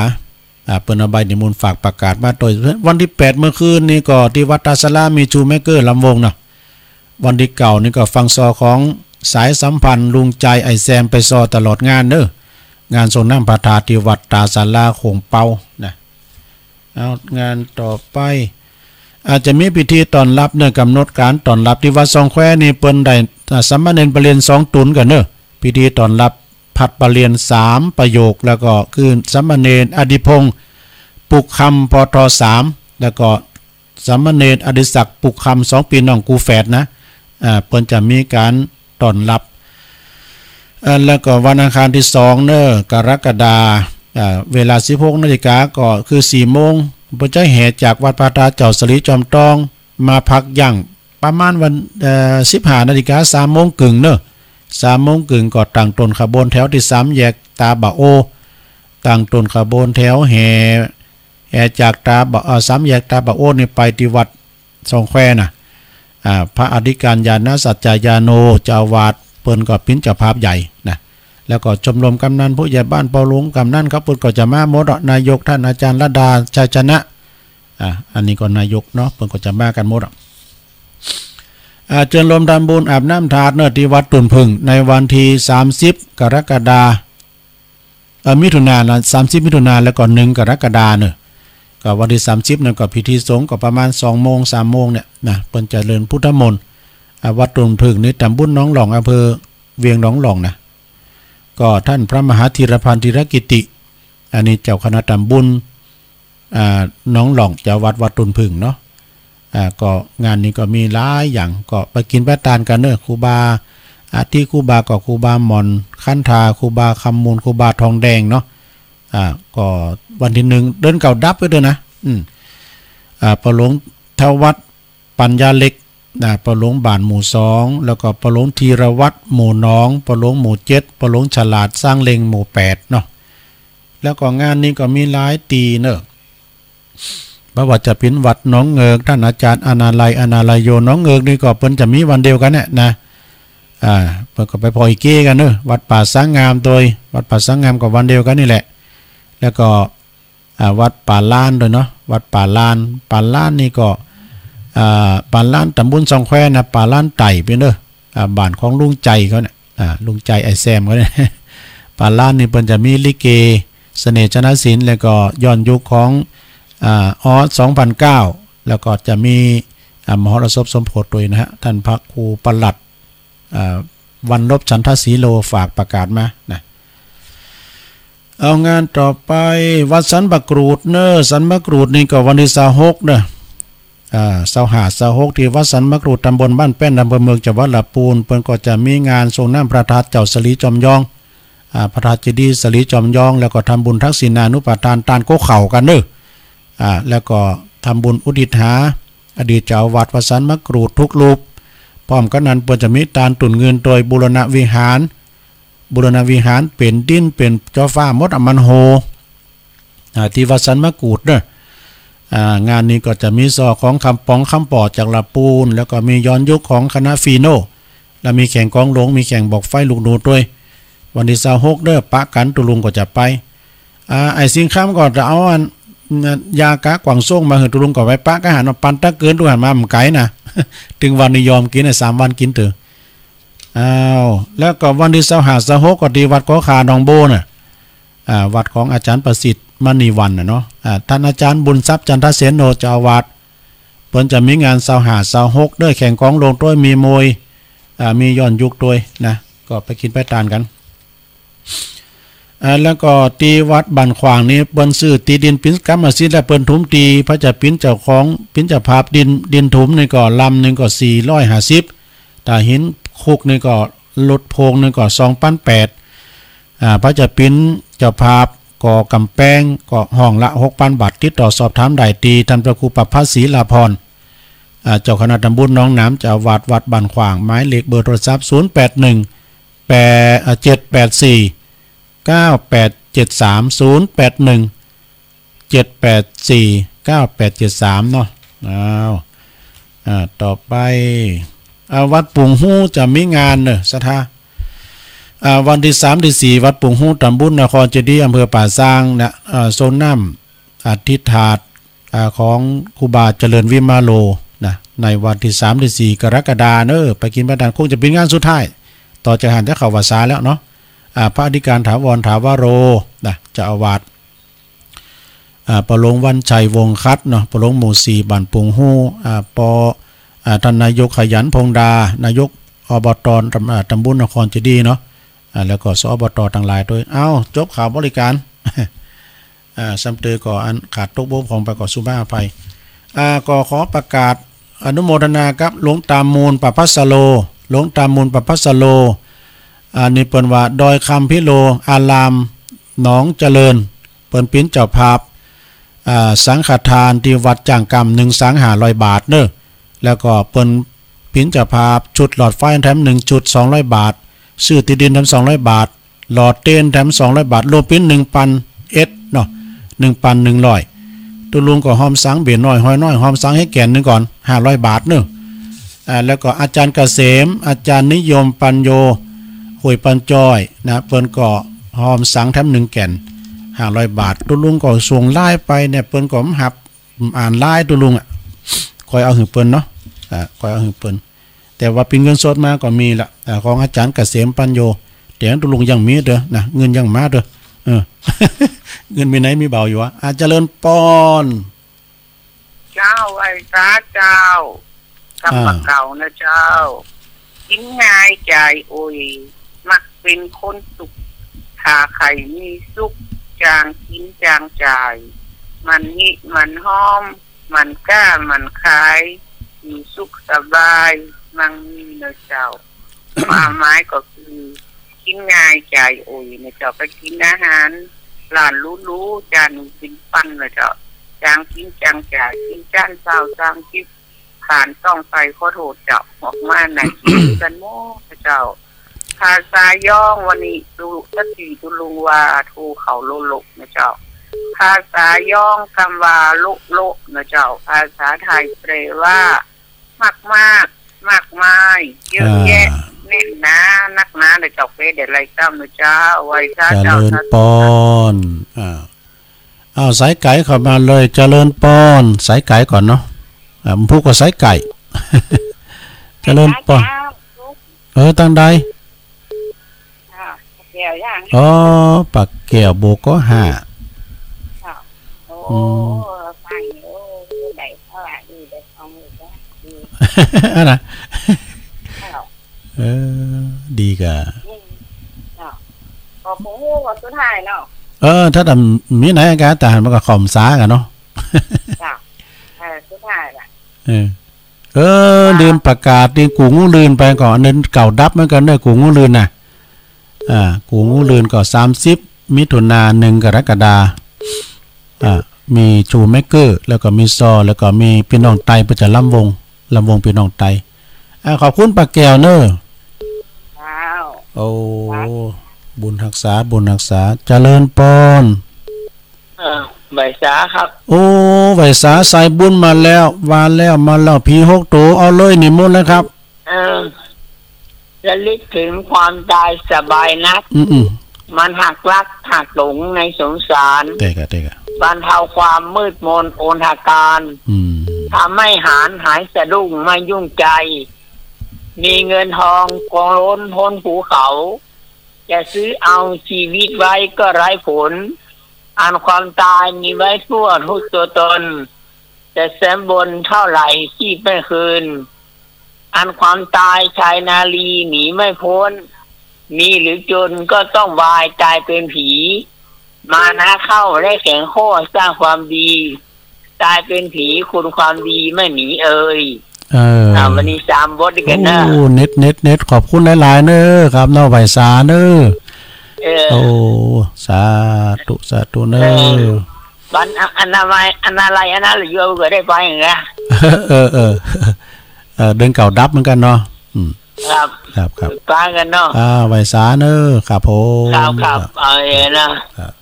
อ่า เปิ้นเอาใบนิมนต์ฝากประกาศมาตวย วันตี้แปดเมื่อคืนนี่ก็ตี้วัดต๋าศาลามีชูแมกเกอร์ลำวงเนาะ วันตี้เก้านี่ก็ฟังซอของสายสัมพันธ์ลุงใจ ไอ้แซม ไปซอตลอดงานเน่อ งานส่งน้ำพระธาตุตี้วัดต๋าศาลาโข่งเปานะ เอา งานต่อไป อาจจะมีพิธีต้อนรับเน่อ ก๋ำหนดก๋านต้อนรับตี้วัดซองแควนี่เปิ้นได้ อ่า สามเณรไปเรียนสองต๋นก่อนเน่อ พิธีต้อนรับผลัดไปเรียนสามประโยค แล้วก็คือสามเณรอดิพงษ์ ปุกคำ พท สาม แล้วก็สามเณรอดิศักดิ์ ปุกคำ สองปี้น้องกู๋แฝดนะ อ่า เปิ้นจะมีก๋านต้อนรับ อ่า แล้วก็วันอังคารตี้สองเน่อ กรกฎา อ่า เวลาสิบหกนาฬิกา ก็คือสี่โมง เปิ้นจะแห่จากวัดพระธาตุเจ้าสลีจอมตอง มาพักยั้งประมาณวัน เอ่อ สิบห้านาฬิกา สามโมงเกิ่งเน่อ สามโมงเกิ่งก็ตั้งต้นขบวนแถวตี้สามแยกตาบ่าโอ ตั้งต้นขบวนแถวแห่ แห่จากตาบ่า เอ่อ สามแยกตาบ่าโอนี่ไปตี้วัดซองแควนะ อ่า พระอธิการญาณสัจจายาโน เจ้าอาวาส เปิ้นก็เป๋นเจ้าภาพใหญ่นะ แล้วก็ชมรมกำนันผู้ใหญ่บ้าน ป้อหลวงกำนันเขาเปิ้นก็จะมาหมดอะ นายกท่านอาจารย์รัตดา ชัยชนะ อ่า อันนี้ก็นายกเนาะ เปิ้นก็จะมากั๋นหมดอะ อ่า เจิญโฮมทำบุญอาบน้ำธาตุเน่อตี้วัดตุ่นผึ้งในวันตี้สามสิบกรกฎา เอ่อ มิถุนานะ สามสิบมิถุนา แล้วก็หนึ่งกรกฎาเน่อ ก็วันตี้สามสิบนั่นก็พิธีสงฆ์ก็ประมาณสองโมง สามโมงเนี่ยนะ เปิ้นจะเจริญพุทธมนต์ อ่า วัดตุ่นผึ้งนี่ตำบลหนองหล่อง อำเภอเวียงหนองหล่องนะ ก็ท่านพระมหาธีรพันธ์ ธีรกิติ อันนี้เจ้าคณะตำบล อ่า หนองหล่อง เจ้าวัดวัดตุ่นผึ้งเนาะ อ่า ก็งานนี้ก็มีหลายอย่าง ก็ไปกิ๋นไปตานกั๋นเน่อ ครูบา อาทิครูบาก็ครูบาหม่อนขันธา ครูบาคำมูล ครูบาทองแดงเนาะ อ่า ก็วันตี้หนึ่ง เดือนเก้าดับไปด้วยนะ อืม อ่า ป้อหลวงทวัฒน์ ปัญญาเล็ก นะ ป้อหลวงบ้านหมู่สอง แล้วก็ป้อหลวงธีรวัฒน์หมู่หนอง ป้อหลวงหมู่เจ็ด ป้อหลวงฉลาด สร้างเล็งหมู่แปดเนาะ แล้วก็งานนี้ก็มีหลายตี้เน่อ บ่ว่าจะเป๋นวัดหนองเงิก ท่านอาจารย์อนาลัย อนาลัยโย หนองเงิกนี่ก็เปิ้นจะมีวันเดียวกั๋นเนี่ยนะ อ่า เปิ้นก็ไปผ่ออีเก้กั๋นเน่อ วัดป่าสังงามตวย วัดป่าสังงามก็วันเดียวกั๋นนี่แหละ แล้วก็ อ่า วัดป่าล้านตวยเนาะ วัดป่าล้าน ป่าล้านนี่ก็ อ่า ป่าล้านตำบลซองแควนะ ป่าล้านใต้ปี้เน่อ อ่า บ้านของลุงใจเขาเนี่ย อ่า ลุงใจไอ้แซมเขาเนี่ย ป่าล้านนี่เปิ้นจะมีลิเก เสน่ห์ชนะศิลป์ แล้วก็ย้อนยุคของ อ่า ออส สองพันเก้า แล้วก็จะมี อ่า มหรสพสมโภชตวยนะฮะ ท่านพระครูปลัด อ่า วรรณรบ ฉันทศรีโล ฝากประกาศมานะ เอางานต่อไป วัดสันป่ากรูดเน่อ สันป่ากรูดนี่ก็วันตี้ซาวหกเน่อ อ่า ซาวห้า ซาวหก ตี้วัดสันป่ากรูด ตำบลบ้านแป้น อำเภอเมือง จังหวัดละปูน เปิ้นก็จะมีงานส่งน้ำพระธาตุเจ้าสลีจอมยอง อ่า พระธาตุเจดีย์สลีจอมยอง แล้วก็ทำบุญทักษิณานุปทาน ตานโก๊เข่ากั๋นเน่อ อ่า แล้วก็ทำบุญอุทิศหาอดีตเจ้าอาวาสวัดสันป่ากรูดทุกรูป พร้อมกั๋นนั้นเปิ้นจะมีตานตุ่นเงินตวยบูรณะวิหาร บูรณะวิหารเป๋นดินเป๋นจอฟ้าหมดอะ มันโฮ อ่า ตี้วัดสันป่ากรูดเน่อ อ่า งานนี้ก็จะมีซอของคำป๋องคำป่อจากละปูน แล้วก็มีย้อนยุคของคณะฟีโน่ แล้วมีแข่งกลองหลวง มีแข่งบอกไฟลูกหนูตวย วันตี้ซาวหกเน่อ ปะกั๋นตุลุงก็จะไป อ่า ไอ้สิงห์คำก็จะเอาอัน ยากากวางส้งมาหื้อตุ๊ลุงก็ไปปะกั๋นหันเนาะ ปั่นตะเกินตุ๊หั้นมาบ่ไก๋น่ะ ตึงวันนี้ยอมกิ๋น ไอ้สามวันกิ๋นเต๊อะ อ้าว แล้วก็วันตี้ซาวห้า ซาวหก ก็ตี้วัดขอข่าหนองโบน่ะ อ่า วัดของอาจ๋ารย์ประสิทธิ์ มณีวรรณน่ะเนาะ อ่า ต้านอาจ๋ารย์บุญทรัพย์ จันทเสโน เจ้าอาวาส เปิ้นจะมีงานซาวห้า ซาวหก เด้อ แข่งกลองโลงตวย มีมวย อ่า มีย้อนยุคตวยนะ ก็ไปกิ๋นไปตานกั๋น อ่า แล้วก็ตี้วัดบ้านขว้างนี่เปิ้นซื้อตี้ดินปิ๋นกรรมสิทธิ์ แล้วเปิ้นถมตี้ พระเจ้าปิ๋นเจ้าของ ปิ๋นเจ้าภาพ ดิน ดินถมนี่ก็ลำนึ่งก็สี่ร้อยห้าสิบ ตาหินคุกนี่ก็รถโพงนึ่งก็สองปันแปด อ่า พระเจ้าปิ๋นเจ้าภาพก่อก๋ำแปงก็ห้องละหกปันบาท ติดต่อสอบถามได้ตี้ต้านพระครูประภัสศรีลาภรณ์ อ่า เจ้าคณะตำบลหนองหนาม เจ้าอาวาสวัดบ้านขว้าง หมายเลขเบอร์โทรศัพท์ ศูนย์แปดหนึ่ง แปด อ่า เจ็ดแปดสี่ เก้าแปดเจ็ดสาม ศูนย์แปดหนึ่ง เจ็ดแปดสี่ เก้าแปดเจ็ดสาม เนาะ อ้าว อ่า ต่อไป อ่า วัดปุงฮู้จะมีงานเน่อ ศรัทธา อ่า วันตี้สามตี้สี่ วัดปุงฮู้ ตำบลนครเจดีย์ อำเภอป่าซางนะ อ่า โซนน้ำอธิษฐาน อ่า ของครูบาเจริญวิมาโลนะ ในวันตี้สามตี้สี่ กรกฎาเน่อ ไปกิ๋นไปตาน คงจะเป๋นงานสุดท้าย ต่อจากหั้นจะเข้าพรรษาแล้วเนาะ อ่า พระอธิการถาวร ถาวโรนะ เจ้าอาวาส อ่า ป้อหลวงวัญชัย วงศ์คัดเนาะ ป้อหลวงหมู่สี่ บ้านปุงฮู้ อ่า ป้อ อ่า ต้านนายกขยัน พงษ์ดา นายก อบต ตำ อ่า ตำบลนครเจดีย์เนาะ อ่า แล้วก็ สอบต ตังหลายตวย เอ้า จบข่าวบริการ อ่า ซ้ำเตอก็อันขาดตกบกพร่องไปก็สุภาพอภัย อ่า ก็ขอประกาศอนุโมทนากับหลวงตามูล ประภัสสโร หลวงตามูล ประภัสสโร อ่า นี่เปิ้นว่าดอยคำพิโล อารามหนองเจริญ เปิ้นเป๋นเจ้าภาพ อ่า สังฆทานตี้วัดจ้างกำ นึ่งสังห้าร้อยบาทเน่อ แล้วก็เปิ้นเป๋นเจ้าภาพชุดหลอดไฟแถมนึ่งชุด สองร้อยบาท ซื้อตี้ดินแถมสองร้อยบาท หลอดเตียนแถมสองร้อยบาท รวมเป๋นนึ่งปันเอ็ดเนาะ นึ่งปันนึ่งร้อย ตุ๊ลุงก็ฮอมสังเบ้ยน้อยฮ้อยน้อย ฮอมสังเฮแก่นนึ่งก่อน ห้าร้อยบาทเน่อ อ่า แล้วก็อาจ๋ารย์เกษม อาจ๋ารย์นิยม ปัญโญ ห้วยปันจอยนะ เปิ้นก็ฮอมสังแถมนึ่งแก่น ห้าร้อยบาท ตุ๊ลุงก็ส่งไลน์ไปเนี่ย เปิ้นก็บ่ฮับ อ่านไลน์ตุ๊ลุงอะ ค่อยเอาหื้อเปิ้นเนาะ อ่า ค่อยเอาหื้อเปิ้น แต่ว่าเป๋นเงินสดมาก็มีละ อ่า ของอาจ๋ารย์เกษม ปัญโญ แต่ตุ๊ลุงยังมีเต๊อะนะ เงินยังมาเต๊อะ เออ เงินมีไหนมีเบาอยู่วะ อ่า เจริญปอน เจ้า ไหว้สาเจ้า กำบ่าเก่านะเจ้า กิ๋นง่ายจ่ายอ่อย มักเป๋นคนสุข ถ้าใค่มีสุข จ้างกิ๋นจ้างจ่าย หมั่นฮิหมั่นฮอม หมั่นก๊าหมั่นขาย อยู่สุขสบาย มั่งมีนะเจ้า ความหมายก็คือ กิ๋นง่ายจ่ายอ่อยนะเจ้า ไปกิ๋นอาหารร้านหรูๆ จานนึ่งเป๋นปันนะเจ้า จ้างกิ๋นจ้างจ่าย กิ๋นจานซาว จานสิบ ผ่านต้องใส่ขอโทษเจ้า ออกมาหน้าขี้กั๋นหมดนะเจ้า ภาษาย้องวันนี้ ตุ๊ สักทีตุ๊ลุงว่า โทเข้าโลโลนะเจ้า ภาษาย้องกำว่าโลโลนะเจ้า ภาษาไทยแปลว่า มากมาก มากมาย เยอะแยะ อ่า แน่นหนา นักหนานะเจ้า แปลได้หลายกำนะเจ้า ไหว้สาเจ้า เจริญปอน อ่า อ้าว สายไก๋เข้ามาเลย เจริญปอน สายไก๋ก่อนเนาะ อ่า ผู้ก็สายไก๋ เจริญปอน เออ ตังใด อ้าว ปากแก้วยัง อ๋อ ปากแก้ว โบก็ห้า อ้าว โอ้ อืม ฟังอยู่ ได้เท่าไหร่ ดี ได้สองหมื่น ดี อันน่ะ อ้าว เออ ดีก่ะ อืม อ้าว ก็คงว่าสุดท้ายเนาะ เออ ถ้าแต่มีไหนกะ แต่หันมาก็ขอมสากั๋นเนาะ จ้ะ เออ สุดท้ายละ เออ เออ ว่า ลืมประกาศ ตี้กู่งูลื่นไปก่อน อันเก่าดับเหมือนกั๋นเน่อ กู่งูลื่นน่ะ อ่า กู่งูลื่นก็สามสิบมิถุนา หนึ่งกรกฎา อ่า มีชูเมกเกอร์ แล้วก็มีซอ แล้วก็มีปี้น้องไต เปิ้นจะลำวง ลำวงปี้น้องไต อ่า ขอบคุณป้าแก้วเน่อ เจ้า โอ้ ครับ บุญฮักษา บุญฮักษา เจริญปอน เออ ไหว้สาครับ โอ้ ไหว้สา สายบุญมาแล้ว ว่าแล้วมาแล้ว ผีหกตั๋ว เอาเลย นิมนต์เลยครับ เออ ระลึกถึงความตายสบายนัก อืมๆ มันหักลักหักหลงในสงสาร เต๊อะกะ เต๊อะกะ บรรเทาความมืดมนอนทการ อืม ทำให้หาญหายสะดุ้งไม่ยุ่งใจ มีเงินทองกองล้นพ้นภูเขา จะซื้อเอาชีวิตไว้ก็ไร้ผล อันความตายมีไว้ทั่วทุกตัวตน แต่แสนบนเท่าไหร่ชีพไม่คืน อันความตายชายนารีหนีไม่พ้น มีหรือจนก็ต้องวายตายเป็นผี มานะเข้าและแข็งข้อสร้างความดี ตายเป็นผีคุณความดีไม่หนีเอ่ย เออ อ่า วันนี้สามบทด้วยกันนะ โอ้ เน็ต เน็ต เน็ต ขอบคุณหลายๆ เน้อครับเนาะ ไหว้สาเน้อ เออ โอ้ สาธุ สาธุเน้อ เออ วันอ- อนามัย อนาลัย อนาลัย อยู่ก็ได้ไปอย่างเงี้ย เออ เออ เออ เดือนเก้าดับเหมือนกันเนาะ อืม ครับ ครับ ครับ ไปกันเนาะ อ่า ไหว้สาเน้อ ครับผม ครับ ครับ ครับ เอาเองนะ ครับ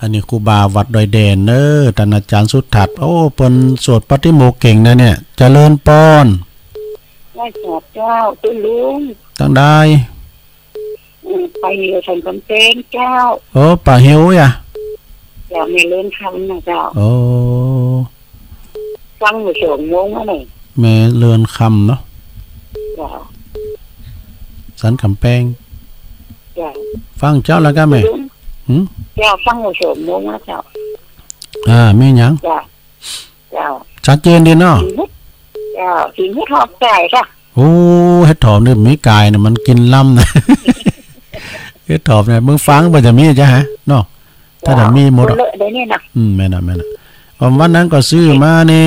อันนี้ครูบาวัดดอยแดนเน้อ ต้านอาจ๋ารย์สุทัศน์ โอ้ เปิ้นสวดปาฏิโมกข์เก่งนะเนี่ย เจริญปอน ไหว้สาเจ้า ตุ๊ลุง ตังใด อืม ป่าเหวสันกำแพงเจ้า โอ้ ป่าเหวอะ เจ้า แม่เรือนคำนะเจ้า โอ้ ฟังอยู่สองโมงแล้วนี่ แม่เรือนคำเนาะ เจ้า สันกำแพง เจ้า ฟังเจ้าแล้วกะแม่ ตุ๊ลุง หืม เจ้า ฟังอยู่สองโมงแล้วเจ้า อ่า มีหยัง เจ้า เจ้า ชัดเจนดีเนาะ กิ๋นเห็ด เจ้า กิ๋นเห็ดถอบไก่ค่ะ โอ้ เห็ดถอบนี่มีไก่เนี่ยมันกิ๋นล้ำนะ เห็ดถอบเนี่ยเมืองฝางบ่จะมีจ้ะฮะเนาะ ถ้าจะมีหมดอะ เจ้า เลอะได้เนี่ยนะ อืม แม่นอะ แม่นอะ วันนั้นก็ซื้อมานี่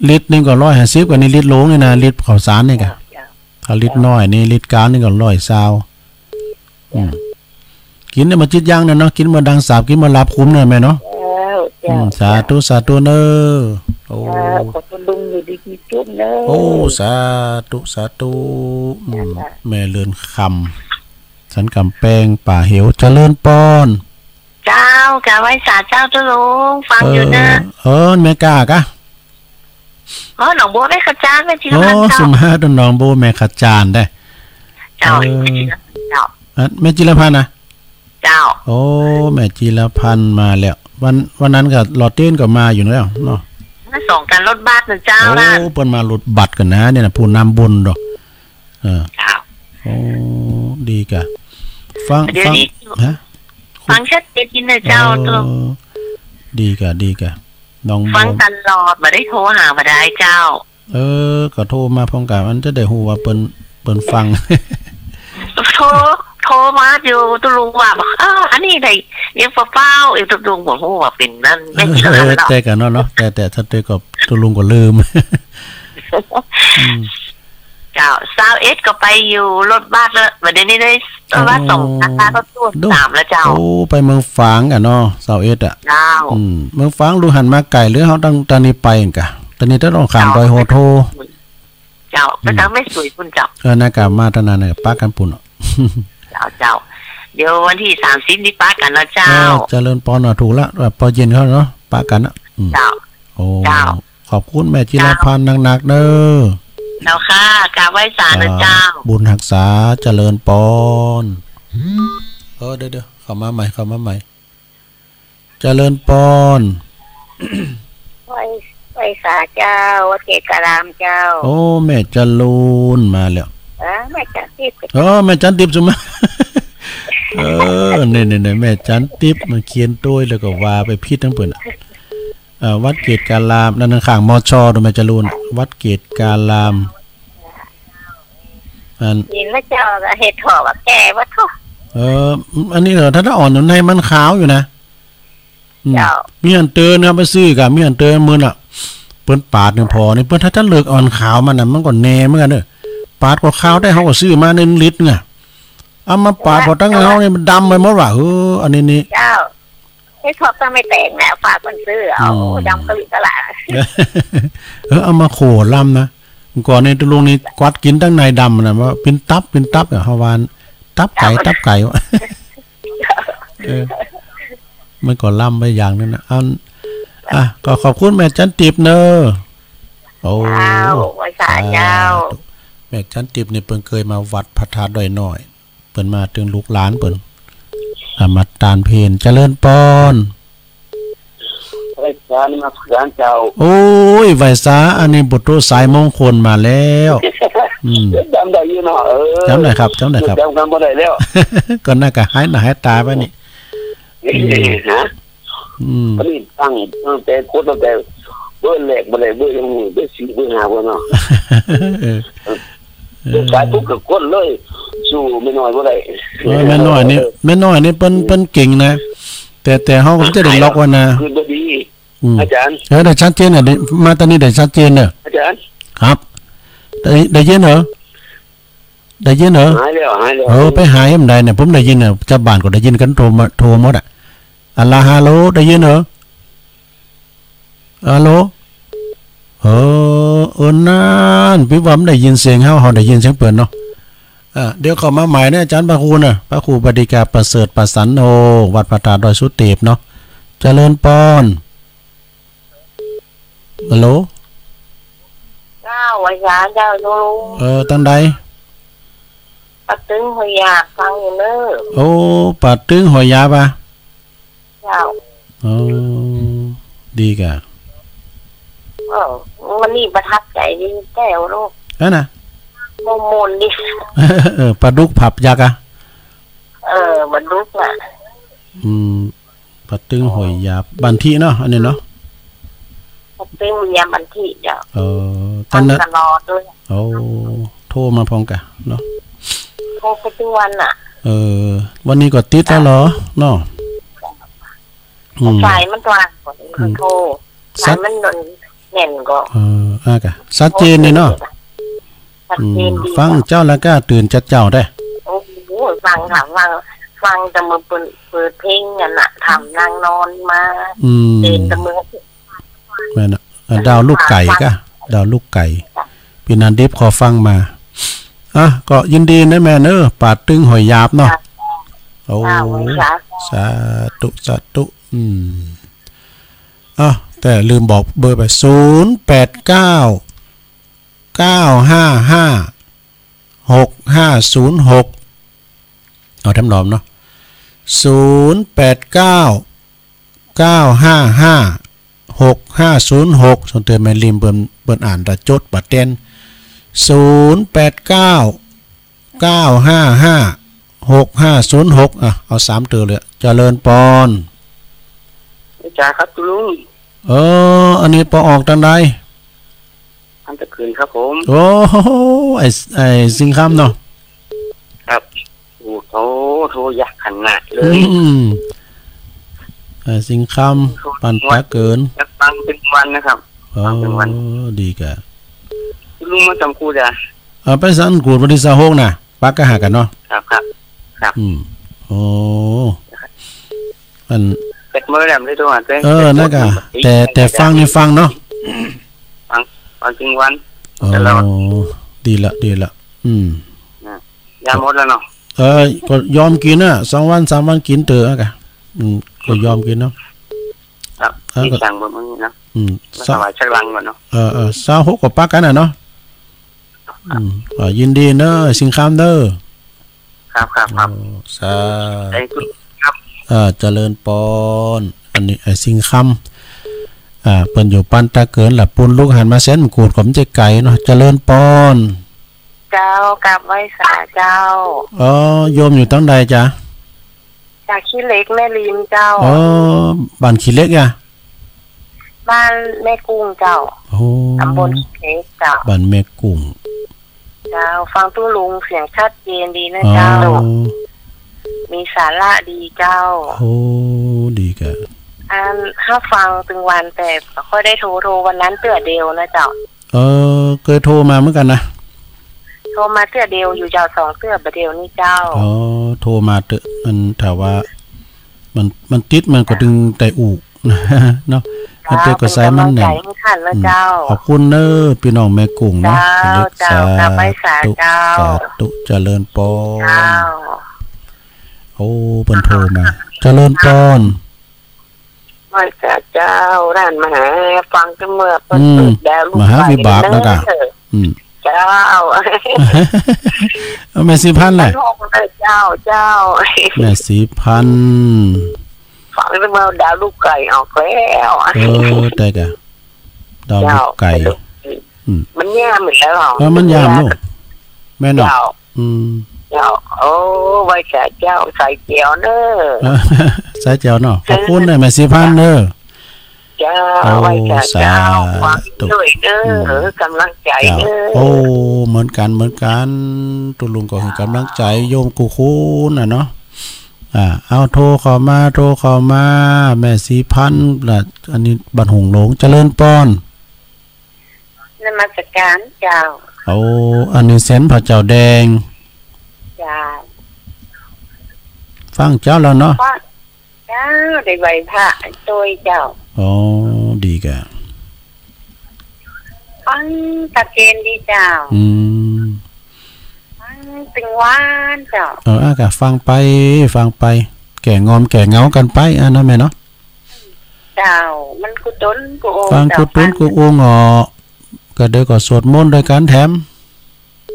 ลิตรหนึ่งก็ร้อยห้าสิบ กว่านี่ ลิตรโหลนี่นะ ลิตรข้าวสารนี่กะ เจ้า เจ้า ถ้าลิตรน้อยนี่ ลิตรกลางนี่ก็ร้อยซาว อืม กิ๋นเนี่ยมาจิตยังเนี่ยเนาะ กิ๋นเมื่อดังสาบ กิ๋นเมื่อหลับคุ้มเนี่ยแม่เนาะ เจ้า เจ้า อืม สาธุ สาธุเน้อ โอ้ เจ้า ขอตุ๊ลุงอยู่ดีมีสุขเน้อ โอ้ สาธุ สาธุ อืม เจ้า แม่เรือนคำ สันกำแพง ป่าเหว เจริญปอน เจ้า กราบไหว้สาเจ้าตุ๊ลุง ฟังอยู่เน้อ เออ เออ แม่กล้ากะ อ๋อ หนองบัวแม่ขจาน แม่จิรพันธ์ โอ้ เจ้า สุมาตรหนองบัวแม่ขจานได้ เจ้า เออ แม่จิรพันธ์เจ้า อ่ะ แม่จิรพันธ์นะ เจ้า โอ้ แม่จิรพันธ์มาแล้ว วัน วันนั้นก็หล่อเตี้ยนก็มาอยู่แล้วเนาะ มาสองคันรถบัสนะเจ้า โอ้ นะ เปิ้นมารถบัสกั๋นนะ เนี่ยนะ ผู้นำบุญดอก เออ เจ้า โอ้ ดีกะ ฟัง เดี๋ยวนี้ ฟัง ฮะ ฟังชัดเจนนะเจ้า เออ ตุ๊ลุง ดีกะ ดีกะ น้อง ฟังตลอด บ่ได้โทรหาบ่ได้เจ้า เออ ก็โทรมาพร้อมกั๋น มันจะได้ฮู้ว่าเปิ้น เปิ้นฟัง โทร โทรมาอยู่ ตุ๊ลุงว่าบอก เออ อันนี้ได้ ยังเปล่าๆ เออ ตุ๊ลุงบ่ฮู้ว่าเป๋นนั่น แม่น เออ เนาะ แต่กะเนาะ เนาะ แต่ แต่ถ้าแต่ก็ตุ๊ลุงก็ลืม อืม เจ้า ซาวเอ็ดก็ไปอยู่รถบัสแล้ว บ่าเดี่ยวนี้ได้รถบัสสองคัน รถตู้สามแล้วเจ้า โอ้ ไปเมืองฝางอะเนาะ ซาวเอ็ดอะ เจ้า อืม เมืองฝางลูกหั้นมาไก๋หรือเฮาตั้ง ตางนี้ไปกะ ตางนี้ต้องข้ามดอยโหโท เจ้า ไปตางแม่สวยปุ้นเจ้า เออ นั่นกะมาตางนั้นน่ะ ปะกั๋นปุ้นเนาะ เจ้า เจ้า เดี๋ยววันตี้สามสิบนี่ปะกั๋นเนาะเจ้า เออ เจริญปอนเนาะ ถูกละ แบบปอเย็นเข้าเนาะ ปะกั๋นนะ อืม เจ้า โอ้ เจ้า ขอบคุณแม่จิรพันธ์นักๆ เน้อ เจ้าค่ะ กราบไหว้สานะเจ้า บุญฮักษา เจริญปอน เออ เดี๋ยวๆ เข้ามาใหม่ เข้ามาใหม่ เจริญปอน ไหว้ ไหว้สาเจ้า วัดเกตุการามเจ้า โอ้ แม่จรูนมาแล้ว เออ แม่จันทิพย์ เออ แม่จันทิพย์สุมา เออ เนี่ยๆๆ แม่จันทิพย์มาเขียนโตยแล้วก็ว่าไปผิดตังเปิ้นอะ เอ่อ วัดเกตุการาม นั่นข้าง มช ดูแม่จรูน วัดเกตุการาม อัน กิ๋นแล้วเจ้า ก็เห็ดถอบว่าแก่บ่ทุก เออ อันนี้เหรอ ถ้า ถ้าอ่อนอยู่ในมันขาวอยู่นะ อืม เจ้า มีอันเติมนะ ไปซื้อกะ มีอันเติมมื้อน่ะ เปิ้นปาดหนึ่งพอนี่ เปิ้นถ้าจะเลือกอ่อนขาวมันน่ะ มันก็แน่เหมือนกั๋นเด้อ ปาดก็ขาวได้ เฮาก็ซื้อมาหนึ่งลิตรไง เอามาปาดพอตั้งเฮานี่มันดำไปหมดว่ะ เออ อันนี้นี่ เจ้า เห็ดถอบต้องไม่แตกนะ ฝากเปิ้นซื้อเอา อืม ดำกะหลิกะหละ เออ เอามาโขลำนะ ก่อนนี่ตุ๊ลุงนี่กวัดกิ๋นตังในดำนะ ว่าเป๋นตับ เป๋นตับอะ เฮาว่าตับไก่ ตับไก่วะ เออ มันก็ลำไปอย่างนั้นนะ อัน อ่ะ ก็ขอบคุณแม่จันทิพย์เน้อ โอ้ เจ้า ไหว้สาเจ้า สาธุ แม่จันทิพย์นี่เปิ้นเกยมาวัดพระธาตุดอยน้อย เปิ้นมาตึงลูกหลานเปิ้น อ่ะ มาตานเพล เจริญปอน ไหว้สานมัสการเจ้า โอ้ย ไหว้สา อันนี้บุตรสายมงคลมาแล้ว อืม จ๋ำได้อยู่เนาะ เออ จ๋ำได้ครับ จ๋ำได้ครับ จ๋ำกั๋นบ่ได้แล้ว ก็น่าจะหายหน้าหายต๋าไปนี่ อืม ฮะ อืม อันนี้ตั้ง ตั้งแต่กดตั้งแต่เบอร์แรกบ่ได้ เบอร์ยัง เบอร์สี่ เบอร์ห้า พุ้นเนาะ เออ เออ สายปุ๊บก็กดเลย สู้แม่น้อยบ่ได้ เออ แม่น้อยนี่ แม่น้อยนี่เปิ้น เปิ้นเก่งนะ แต่ แต่เฮาก็จะได้ล็อกไว้นะ คืนบ่ดี อืม อาจ๋ารย์ เออ ได้ชัดเจนน่ะ ได้ มาต๋อนนี้ได้ชัดเจนเน่อ อาจ๋ารย์ ครับ ได้ ได้ยินเหรอ ได้ยินเหรอ หายแล้ว หายแล้ว เออ ไปหายเมื่อใดเนี่ย ผมได้ยินน่ะ จาวบ้านก็ได้ยินกั๋น โทรมา โทรหมดอะ อะลา ฮัลโหล ได้ยินเหรอ ฮัลโหล เออ เออ นั่น ปิ๊บว่ามันได้ยินเสียงเฮา เฮาได้ยินเสียงเปิ้นเนาะ อ่ะ เดี๋ยวเข้ามาใหม่นะ อาจ๋ารย์พระครูนะ พระครูปฏิกาประเสริฐประสันโน วัดพระธาตุดอยสุเทพเนาะ เจริญปอน ฮัลโหล เจ้า ไหว้สาเจ้าลุง เออ ตังใด ป่าตึงห้วยหยาบฟังอยู่เน้อ โอ้ ป่าตึงห้วยหยาบอ่ะ เจ้า อ๋อ ดีก่ะ เออ วันนี้ประทับใจ๋ดีแต๊ลูก นั่นน่ะ ม่วนๆ ดี เออ ปลาดุกผับยักษ์อ่ะ เออ ปลาดุกอ่ะ อืม ป่าตึงห้วยหยาบ บ้านตี้เนาะ อันนี้เนาะ ป่าตึงห้วยหยาบ บ้านตี้เจ้า เออ ฟังตลอดเลย โอ้ โทรมาพร้อมก่ะเนาะ โทรไปทุกวันน่ะ เออ วันนี้ก็ติดแล้วเหรอเนาะ อืม สายมันตัน อืม โทร สายมันแน่นก่อ เออ อ่ะก่ะ ชัดเจนเลยเนาะ ชัดเจนดี อืม ฟังเจ้าแล้วก็ตื่นเจ๊าๆ ได้ โอ้โห ฟังค่ะ ฟัง ฟังแต่เมื่อเปิด เปิดเพลงนั่นน่ะ ทำนั่งนอนมา อืม ตื่นแต่เมื่อ แม่นน่ะ อ่ะ ดาวลูกไก่ก่ะ ดาวลูกไก่ ปี้นันดิบขอฟังมา อ่ะ ก็ยินดีนะแม่เนอะ ป่าตึงห้วยหยาบเนาะ ค่ะ โอ้ ค่ะ สาธุ สาธุ อืม อ่ะ แต่ลืมบอกเบอร์ไป ศูนย์แปดเก้า เก้าห้าห้า หกห้าศูนย์หก เอาแถมหนอมเนาะ ศูนย์แปดเก้า เก้าห้าห้า หกห้าศูนย์หก ส่วนเตือนแม่ริมเปิ้น เปิ้นอ่านตะจดบ่แต๊น ศูนย์แปดเก้า เก้าห้าห้า หกห้าศูนย์หก อ่ะ เอาสามตั๋วเลย เจริญปอน จ๋าครับลุง เออ อันนี้ปอออกตังใด บ้านตะเกินครับผม โอ้โห ไอ้ ไอ้สิงห์คำเนาะ ครับ โอ้โห โทรยากขนาดเลย อืม ไอ้สิงห์คำ บ้านตะเกิน อยากฟังเป็นวันนะครับ อ๋อ ฟังเป็นวัน ดีก่ะ ลุงมาสังกูดอ่ะ เออ ไปสังกูดวันตี้ซาวหกน่ะ ปักกะหากั๋นเนาะ ครับ ครับ ครับ อืม โอ้ อัน เปิดเมื่อแหลมได้ทุกวันเลย เออ นั่นก่ะ แต่ แต่ฟังนี่ฟังเนาะ ฟัง ฟังตึงวัน อ๋อ ตลอด ดีละ ดีละ อืม นะ ยาหมดแล้วเนาะ เออ ก็ยอมกิ๋นน่ะ สองวันสามวันกิ๋นเต๊อะก่ะ อืม ก็ยอมกิ๋นเนาะ ครับ เออ นี่สั่งเบอร์มื้อนี้เนาะ อืม มาถวายสักลังก่อนเนาะ เออ เออ ซาวหกก็ปักกั๋นน่ะเนาะ อืม อ่า ยินดีเนอะ สิงห์คำเนอะ ครับ ครับ ครับ โอ้ สาธุ ขอบคุณครับ อ่า เจริญปอน อันนี้ ไอ้สิงห์คำ อ่า เปิ้นอยู่บ้านตะเกินละ ปูนลูกหันมาแสนมะกูดก็บ่ใจ้ไก๋เนาะ เจริญปอน เจ้า กราบไหว้สาเจ้า อ๋อ โยมอยู่ตังใดจ๊ะ จากขี้เหล็กแม่ริมเจ้า อ๋อ บ้านขี้เหล็กอะ บ้านแม่กุ้งเจ้า โอ้ ตำบลขี้เหล็กเจ้า บ้านแม่กุ้ง เจ้า ฟังตุ๊ลุงเสียงชัดเจนดีนะเจ้า อ๋อ มีสาระดีเจ้า โอ้ ดีก่ะ อัน ถ้าฟังตึงวันแต่บ่ค่อยได้โทร โทรวันนั้นเตื้อเดียวนะเจ้า เออ เกยโทรมาเหมือนกั๋นนะ โทรมาเตื้อเดียวอยู่เจ้า สองเตื้อบ่าเดียวนี่เจ้า อ๋อ โทรมาเต๊อะ อัน ถ้าว่า มัน มันติดมันก็ตึงได้อู้ เนาะ อันเต๊อะก็สายมันแน่น เจ้า เป็นกำลังใจให้ท่านนะเจ้า อืม ขอบคุณเนอะ ปี้น้องแม่กุ้งเนาะ เจ้า เจ้า สาธุ กราบไหว้สาเจ้า สาธุ เจริญปอน เจ้า โอ้ เปิ้นโทรมา เจริญปอน ไหว้สาเจ้า หลานมาหา ฟังแต่เมื่อเปิ้น อืม เปิดดาวลูก มหาวิบาก ไก่ นะก่ะ เนอะ อืม เจ้า เอาแม่สิพันธ์แหละ มันหก อ เจ้า เจ้า แม่ศรีพันธุ์ ฟังแล้วดาวลูกไก่ออกแล้ว เออ ได้ก่ะ ดาวลูกไก่ เจ้า อืม มันยามอีกแล้วเหรอ เออ มันยามเนาะ แม่นเนาะ เจ้า อืม เจ้า โอ้ ไหว้สาเจ้า สายแจ๋วเนอะ เออ สายแจ๋วเนาะ ขอบคุณนะแม่ศรีพันธุ์เนอะ เจ้า โอ้ ไหว้สาเจ้า สาธุ ฟังด้วยเนอะ อืม เออ กำลังใจ๋เนอะ เจ้า โอ้ เหมือนกั๋น เหมือนกั๋น ตุ๊ลุงก็หื้อกำลังใจ๋ โยมกู้คนน่ะเนาะ อ่า เอา โทรเข้ามา โทรเข้ามา แม่ศรีพันธุ์ล่ะ อันนี้บ้านหงส์หลง เจริญปอน นมัสการเจ้า โอ้ อันนี้เสียงพระเจ้าแดง เจ้า ฟังเจ้าแล้วเนาะ เจ้า ได้ไหว้พระตวยเจ้า อ๋อ ดีก่ะ ฟังชัดเจนดีเจ้า อืม ฟังตึงวันเจ้า เออ อ่ะ ก่ะ ฟังไป ฟังไป แก้งอมแก้เหงากั๋นไป อ่ะเนาะแม่เนาะ เจ้า มันกู้ตนกู้องค์ ฟังกู้ตนกู้องค์ เจ้า ฟัง อ๋อ ก็เดี๋ยวก็สวดมนต์ด้วยกั๋นแถม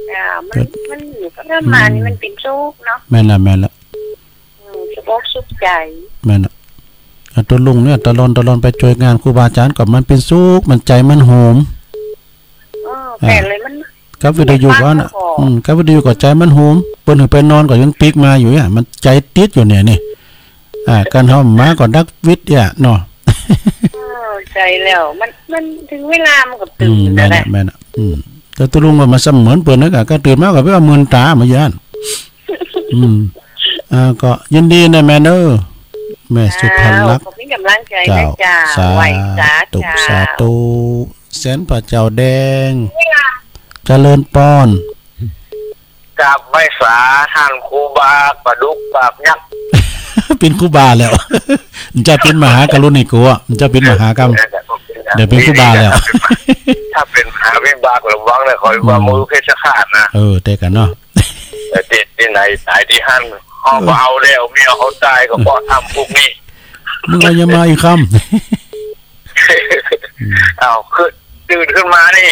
เจ้า มัน ก็ มันอยู่กับธรรมะนี่ อืม มันเป๋นสุขเนาะ แม่นละ แม่นละ อืม สุขอกสุขใจ๋ แม่นละ อ่ะ ตุ๊ลุงเนี่ย ตะลอน ตะลอนไปจ้วยงานครูบาอาจ๋ารย์ก็มันเป๋นสุข มันใจ๋มันโหม เออ อ่า แต่เลยมัน กับวิทยุก็นะ มันฟังแล้วก็ อืม กับวิทยุก็ใจ๋มันโหม เปิ้นหื้อไปนอนก็ยังปิ๊กมาอยู่เนี่ย มันใจ๋ติดอยู่เนี่ยนี่ อ่า กั๋นเฮามาก็ดักวิทย์เนี่ยเนาะ เออ ใจ๋แล้ว มัน มันเถิงเวลามันก็ตื่น อืม แม่นละ แม่นละ อืม แต่ตุ๊ลุงก็มาเสมือนเปิ้นนะ ก็ ก็ตื่นมาก็ไปว่ามื่นต๋ามาย้าน อืม อ่า ก็ยินดีนะแม่เนอะ แม่สุภลักษณ์ เจ้า ขอเป๋นก๋ำลังใจ๋นะเจ้า เจ้า สาธุ ไหว้สา เจ้า สาธุ เสียงพระเจ้าแดง เจริญปอน กราบไหว้สาต้านครูบาปลาดุกปราบยักษ์ เป๋นครูบาแล้ว มันจะเป๋นมหากรุณิโกะ มันจะเป๋นมหากรรม เดี๋ยวเป๋นครูบาแล้ว ถ้าเป๋นมหาวิบากระวังเลย ขอให้ว่า อืม มือเพชฌฆาตนะ เออ แต่กั๋นเนาะ แต่ติดตี้ไหนต๋ายตี้หั้น เขาก็เอาแล้ว เมียเขาต๋ายก็เพราะทำพวกนี้ มึงเอาอย่ามาอีกคำ อืม เอา คือ ตื่นขึ้นมานี่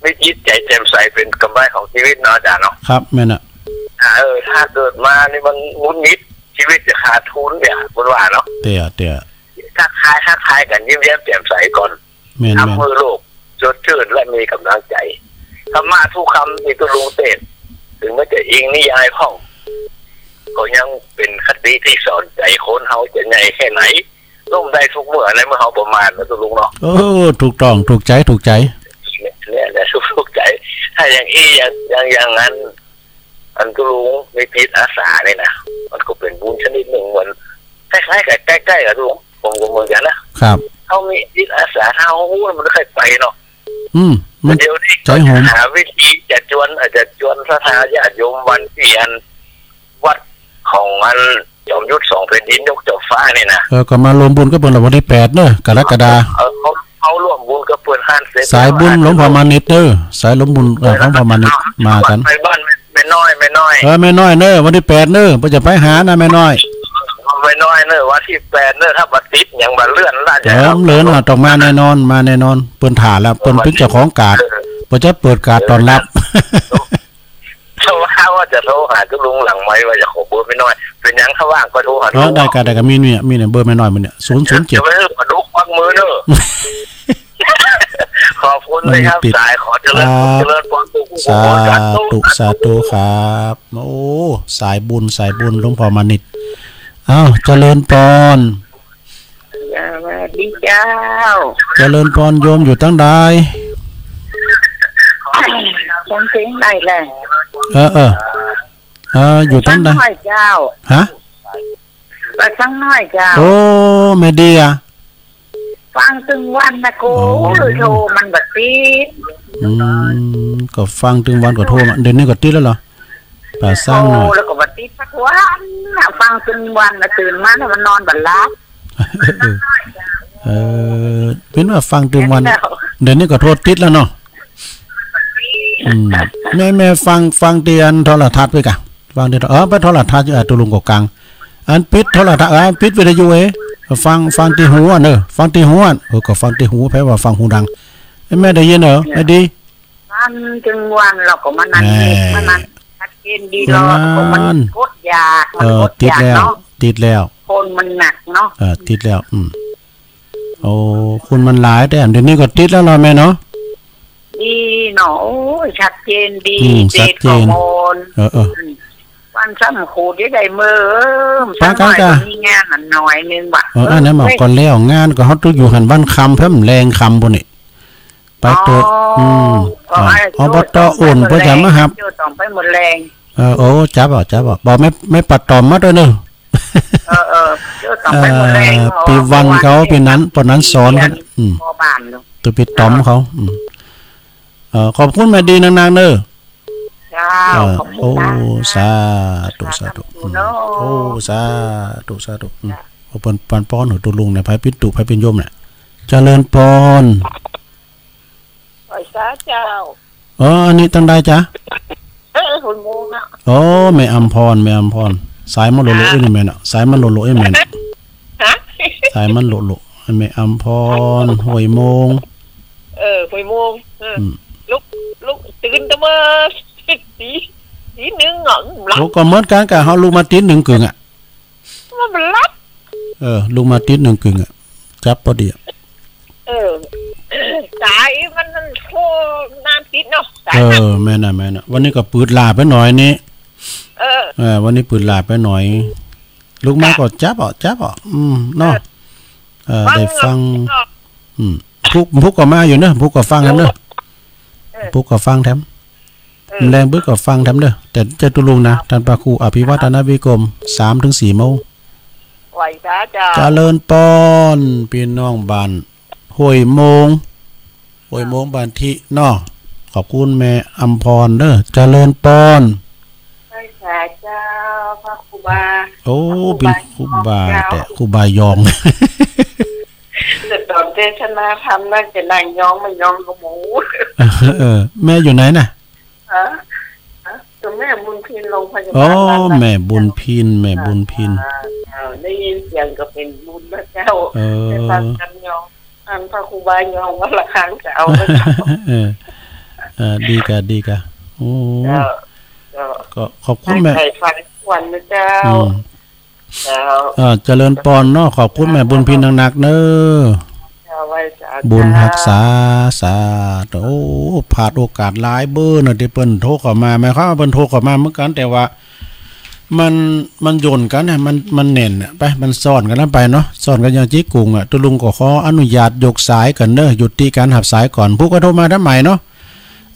มีจิตใจ๋แจ่มใสเป๋นกำไรของชีวิตเนาะอาจ๋ารย์เนาะ ครับ แม่นน่ะ อ่า เออ ถ้าเกิดมานี่มันหงุดหงิด ชีวิตจะขาดทุนเนี่ย เปิ้นว่าเนาะ เตี้ย เตี้ย ทักทาย ทักทายกั๋นยิ้มแย้มแจ่มใสก่อน แม่น ทำหื้อโลกสดชื่นและมีก๋ำลังใจ๋ ธรรมะทุกคำตี้ตุ๊ลุงเตศน์ เถิงแม้จะอิงนิยายพ่อง ก็ยังเป๋นคติตี้สอนใจ๋คนเฮาจะใหญ่แค่ไหน ล้มได้ทุกเมื่อ ในเมื่อเฮาประมาทนะตุ๊ลุงเนาะ เออ ถูกต้อง ถูกใจ๋ ถูกใจ๋ เนี่ย เนี่ย ถูกใจ๋ ถ้าอย่างอี้ อย่าง อย่าง อย่างนั้น อันตุ๊ลุงมีจิตอาสาเนี่ยนะ มันก็เป๋นบุญชนิดนึ่ง เหมือน คล้ายๆ กับ ใก้ๆ กับตุ๊ลุง ผมก็เหมือนกั๋นนะ ครับ เฮามีจิตอาสา ถ้าเฮาฮู้มันใค่ไปเนาะ อืม มัน เดี๋ยวนี้ ใจ๋โหม หาวิธีจะจวน อาจจะจวนศรัทธาญาติโยมวันเตียน วัดของอันจอมยุทธสองแผ่นดินยกจอมฟ้านี่นะ เออ ก็มาร่วมบุญกับเปิ้นละวันตี้แปดเนอะ กรกฎา เออ เอา เอาร่วมบุญกับเปิ้นหั้นเสร็จ สายบุญหลวงพ่อมานิตเนอะ สายร่วมบุญ เออ หลวงพ่อมานิต มากั๋น ไปบ้านแม่น้อย แม่น้อย เออ แม่น้อยเนอะ วันตี้แปดเนอะ เปิ้นจะไปหานะแม่น้อย แม่น้อยเนอะ วันตี้แปดเนอะ ถ้าบ่ติดหยังบ่เลื่อนละ เออ บ่เลื่อนอ่ะ ต้องมาแน่นอน มาแน่นอน เปิ้นถ่าแล้ว เปิ้นเป๋นเจ้าของกาด เออ เปิ้นจะเปิดกาดต้อนรับ เออ โทรหา ว่าจะโทรหาตุ๊ลุงหลังไมค์ ว่าจะขอเบอร์แม่น้อย เป๋นหยังถ้าว่างก็โทรหา เออ ตุ๊ลุง ได้ก่ะ ได้ก่ะ มีเนี่ย มีเนี่ย เบอร์แม่น้อยมันเนี่ย ศูนย์ศูนย์เจ็ด จะไปให้ปลาดุกควักมือเนอะ ขอบคุณนะครับ สาย ขอเจริญ อ่า เจริญพรทุกผู้ สาธุ สาธุ สาธุครับ โอ้ สายบุญ สายบุญ หลวงพ่อมานิต อ้าว เจริญพร สวัสดีเจ้า เจริญพร โยมอยู่ตังใด ฟังเสียงได้แหละ เออ เออ เออ อยู่ตังใด ปะซังน้อยเจ้า ฮะ ปะซังน้อยเจ้า โอ้ แม่ดีอะ ฟังตึงวันนะโก โอ้ โทรมันบ่ติด อืม ก็ฟังตึงวันก็โทรมา เดี๋ยวนี้ก็ติดแล้วเหรอ ปะซังน้อย โทรแล้วก็บ่ติดสักวันน่ะ ฟังตึงวันน่ะ ตื่นมาแล้วมันนอนบ่หลับ เออ เออ เป๋นว่าฟังตึงวัน เดี๋ยวนี้ก็โทรติดแล้วเนาะ อืม แม่ แม่ฟัง ฟังตี้อันโทรทัศน์ไปก่ะ ฟังตี้ เออ ไปโทรทัศน์อยู่ อ่ะ ตุ๊ลุงก็กัง อันปิดโทรทัศน์ เออ อันปิดวิทยุเอ้ย ฟัง ฟังตี้หูอะเนอะ ฟังตี้หูอะ เออ ก็ฟังตี้หู แปลว่าฟังหูดัง แม่ได้ยินเหรอ แม่ดี ฟังตึงวัน แล้วก็มานั่ง แม่ มานั่ง เจนดีลอด มันอดอยาก มันอดอยากเนาะ เออ ติดแล้ว ติดแล้ว คนมันหนักเนาะ เออ ติดแล้ว อืม โอ้ คนมันหลายแต๊ เดี๋ยวนี้ก็ติดแล้วลอเนาะแม่เนาะ ดีเนาะ โอ้ย ชัดเจนดี อืม ชัดเจน เจนข้อมูล เออ เออ อืม วันซ้ำขูดได้ ได้เมื่อ เออ ปะ ซ้ำหน่อย กะ ก็มีงานอันหน่อยนึงว่ะ เออ อันนั้นมัน เออ ก็แล้ว งานก็เฮาต้องอยู่หั้นวันค่ำแป๊บ แลงค่ำปู้นนี่ ไปเต๊อะ อ๋อ อืม อ๋อ อ่า ไอ้ อบต โจ้ โอน เปิ้นจะมาฮับ โจ้ต้องไปหมดแลง เออ โอ้ จั๊บอ่ะ จั๊บอ่ะ บอกแม่ แม่ปะต๋อมมาตวยเนาะ เออ เออ โจ้ต้องไปหมดแลง เออ ปีวันเขา ปีนั้น ปอนั้นสอนเขา เรียน อืม ปอบ้านเนาะ ตวยปีต๋อมเขา อืม เออ ขอบคุณแม่ดีนักๆ เนาะ เจ้า เออ ขอบคุณ โอ้ นะ สาธุ สาธุ สาธุ อืม เนาะ โอ้ สาธุ สาธุ อืม จ้ะ ขอบคุณปานป้อน โห ตุ๊ลุงเนี่ย ไผเป๋นตุ๊ ไผเป๋นโยมเนี่ย เจริญปอน ไหว้สาเจ้า เออ อันนี้ตังใดจ๊ะ เออ หกโมงอะ โอ้ แม่อำพร แม่อำพร สายมันโหลๆ อ่า อี้นี่แม่เนาะ สายมันโหลๆ อี้แม่เนาะ ฮะ สายมันโหลๆ แม่อำพร หกโมง เออ หกโมง เออ อืม ลุก ลุก ตื่นแต่เมื่อ ตี ตีหนึ่งอะ หลับ โอ้ ก็เหมือนกั๋นกะ เฮาลุกมาตีหนึ่งกึ่งอะ มันบ่หลับ เออ ลุกมาตีหนึ่งกึ่งอะ จั๊บปอดีอะ เออ สายมัน มันโทรนานติดเนาะ สาย เออ มัน แม่นน่ะ แม่นน่ะ วันนี้ก็ปืดหล้าไปหน่อยนี่ เออ เออ วันนี้ปืดหล้าไปหน่อย ลุกมา จ้ะ ก็จั๊บอ่ะ จั๊บอ่ะ อืม เนาะ เออ เออ ฟัง ได้ฟัง เนาะ อืม พุก พุกก็มาอยู่เนาะ พุกก็ฟังแถมเนาะ เออ พุกก็ฟังแถม เออ แลงพุกก็ฟังแถมเนาะ แต่เจ้าตุ๊ลุงนะ ครับ ต้านพระครูอภิวัฒนวิกรม สามถึงสี่โมง ไหว้สาเจ้า เจริญปอน ปี้น้องบ้านห้วยโมง ห้วยโมงบ้านทิเนาะ ขอบคุณแม่อำพรเนาะ เจริญปอน ไหว้สาเจ้า พระครูบา โอ้ พระครูบา เป๋นครูบา เจ้า แต่ครูบายอง แต่ต๋อนเตสนาธรรมน่าจะนั่งยองไม่ยองก็หมู เออ แม่อยู่ไหนน่ะ ฮะ ฮะ ก็แม่บุญพินโรงพยาบาล อ๋อ ราชนครินทร์ แม่บุญพิน แม่บุญพิน อ่า อ่า ได้ยินเสียงก็เป๋นบุญนะเจ้า เออ ได้ฟังธรรมยอง ฟังพระครูบายองวันละครั้งก็เอานะเจ้า เออ เออ ดีกะ ดีกะ โอ้ เจ้า เจ้า ก็ขอบคุณแม่ ตั้งใจ๋ฟังทุกวันนะเจ้า อืม เจ้า เออ เจริญปอนเนาะ ขอบคุณแม่บุญพินนักๆ เนาะ เจ้า ไหว้สา บุญฮักษา สาธุ โอ้ พลาดโอกาสหลายเบ้อเนาะ ตี้เปิ้นโทรเข้ามา หมายความว่าเปิ้นโทรเข้ามาเหมือนกั๋น แต่ว่ามัน มันหย่อนกั๋นนะ มัน มันแน่นน่ะ ไป มันซ้อนกั๋นนั้นไปเนาะ ซ้อนกั๋นอย่างจี๊กุ่งอะ ตุ๊ลุงก็ขออนุญาตยกสายก่อนเนาะ ยุติก๋านฮับสายก่อน ผู้ก็โทรมาได้ใหม่เนาะ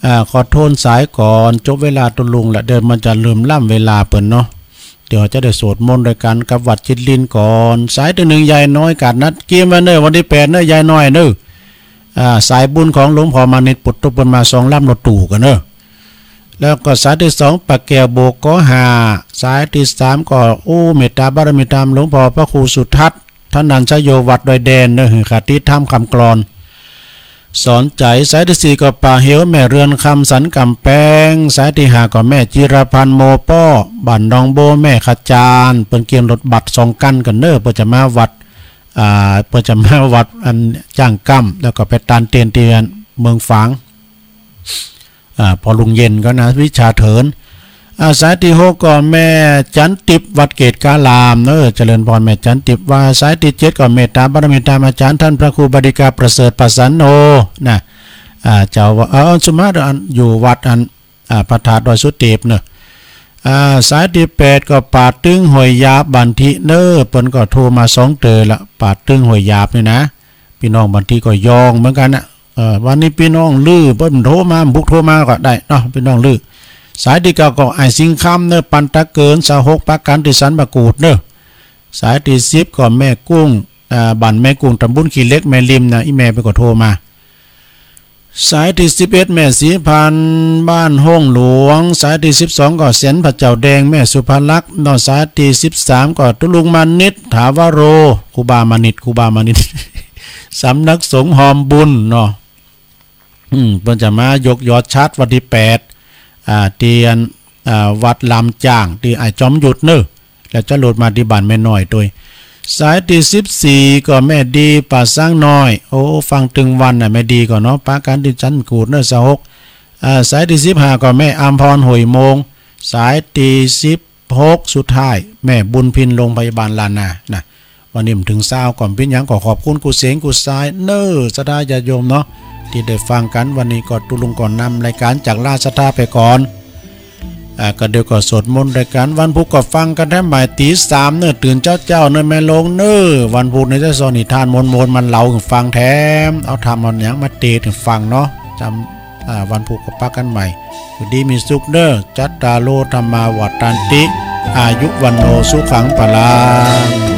อ่า ขอโทนสายก่อน จบเวลาตุ๊ลุงละ เดี๋ยวมันจะเหลื่อมล้ำเวลาเปิ้นเนาะ เดี๋ยวจะได้สวดมนต์ด้วยกั๋นกับวัดจิตรรินทร์ก่อน สายตี้หนึ่งยายน้อยกาดนัดเกียมไว้เนาะ วันตี้แปดเนาะ ยายน้อยเนาะ อ่า สายบุญของหลวงพ่อมานิตรปุตโต เปิ้นมาสองลำรถตู้กั๋นเนาะ แล้วก็สายตี้สองป้าแก้วโบกขอห้า สายตี้สามก็ โอ้ เมตตาบารมีธรรมหลวงพ่อพระครูสุทัศน์ ธนัญชโย วัดดอยแดนเนาะ หื้อคติธรรมคำกลอน สอนใจ๋ สายตี้สี่ก็ป้าเหวแม่เรือนคำสันก๋ำแปง สายตี้ห้าก็แม่จิรพันธ์โมป้อ บ้านหนองโบ แม่ขจาร เปิ้นเกียมรถบัสสองคันกั๋นเนาะ เปิ้นจะมาวัด อ่า เปิ้นจะมาวัดอันจ้างก้ำ แล้วก็ไปตานเตียนตี้เมืองฝาง อ่า ปอลุงเย็นก็นะ วิชาเถิน อ่า สายตี้หกก็แม่จันติบ วัดเกตการามเนาะ เจริญปอนแม่จันติบ ว่า สายตี้เจ็ดก็เมตตาบารมีธรรมอาจ๋ารย์ต้านพระครูบดิกาประเสริฐปัสสันโนนะ อ่า เจ้าว่า เออ สุมาตรอันอยู่วัดอัน อ่า พระธาตุดอยสุเตปเนาะ อ่า สายตี้แปดก็ป่าตึงห้วยหยาบบ้านทิเนาะ เปิ้นก็โทรมาสองเตื้อละ ป่าตึงห้วยหยาบนี่นะ ปี้น้องบ้านทิก็ยองเหมือนกั๋นนะ เออ วันนี้ปี้น้องลือ เปิ้นโทรมา บุกโทรมาก็ได้เนาะ ปี้น้องลือ สายตี้เก้าก็อ้ายสิงห์คำเนาะ ปันตะเกิน ซาวหก ปะกั๋นตี้สันป่ากูดเนาะ สายตี้สิบก็แม่กุ้ง อ่า บ้านแม่กุ้ง ต๋ำบลขี้เหล็ก แม่ริมนะ อี่แม่เปิ้นก็โทรมา สายตี้สิบเอ็ดแม่ศรีพันธ์ บ้านห้องหลวง สายตี้สิบสองก็เสียนพระเจ้าแดง แม่สุภลักษณ์เนาะ สายตี้สิบสามก็ตุ๊ลุงมานิตร ถาวโร ครูบามานิตร ครูบามานิตร สำนักสงฆ์ฮอมบุญเนาะ อืม เปิ้นจะมายกยอดฉัตรวันตี้แปด อ่า ตี้อัน อ่า วัดลำจ้าง ตี้อ้ายจอมยุทธเนาะ แล้วจะโลดมาตี้บ้านแม่น้อยตวย สายตี้สิบสี่ก็แม่ดีป่าซางน้อย โอ้ ฟังตึงวันน่ะ แม่ดีก็เนาะ ปะกั๋นตี้สันกูดเนาะ ซาวหก อ่า สายตี้สิบห้าก็แม่อำพรห้วยโมง สายตี้สิบหกสุดท้าย แม่บุญพิน โรงพยาบาลล้านนา นะ วันนี้มันเถิงซาวก่อน เป๋นหยังก็ขอบคุณกู้เสียงกู้สายเน้อ ศรัทธาญาติโยมเนาะ ตี้ได้ฟังกั๋น วันนี้ก็ตุ๊ลุงก็นำรายก๋านจากราชศรัทธาไปก่อน อ่า ก็เดี๋ยวก็สวดมนต์ด้วยกั๋น วันพุธก็ฟังกั๋นแถมใหม่ตี๋สามเน้อ ตื่นเจ๊าๆ เน้อแม่โรงเน้อ วันพุธนี้จะสอนนิทานมนต์ๆ มาเล่าหื้อฟังแถม เอาธรรมเอาหยังมาเตสน์หื้อฟังเนาะ จ๋ำ อ่า วันพุธก็ปะกั๋นใหม่ อยู่ดีมีสุขเน้อ จัตตาโร ธัมมา วัฑฒันติ อายุ วัณโณ สุขัง พลัง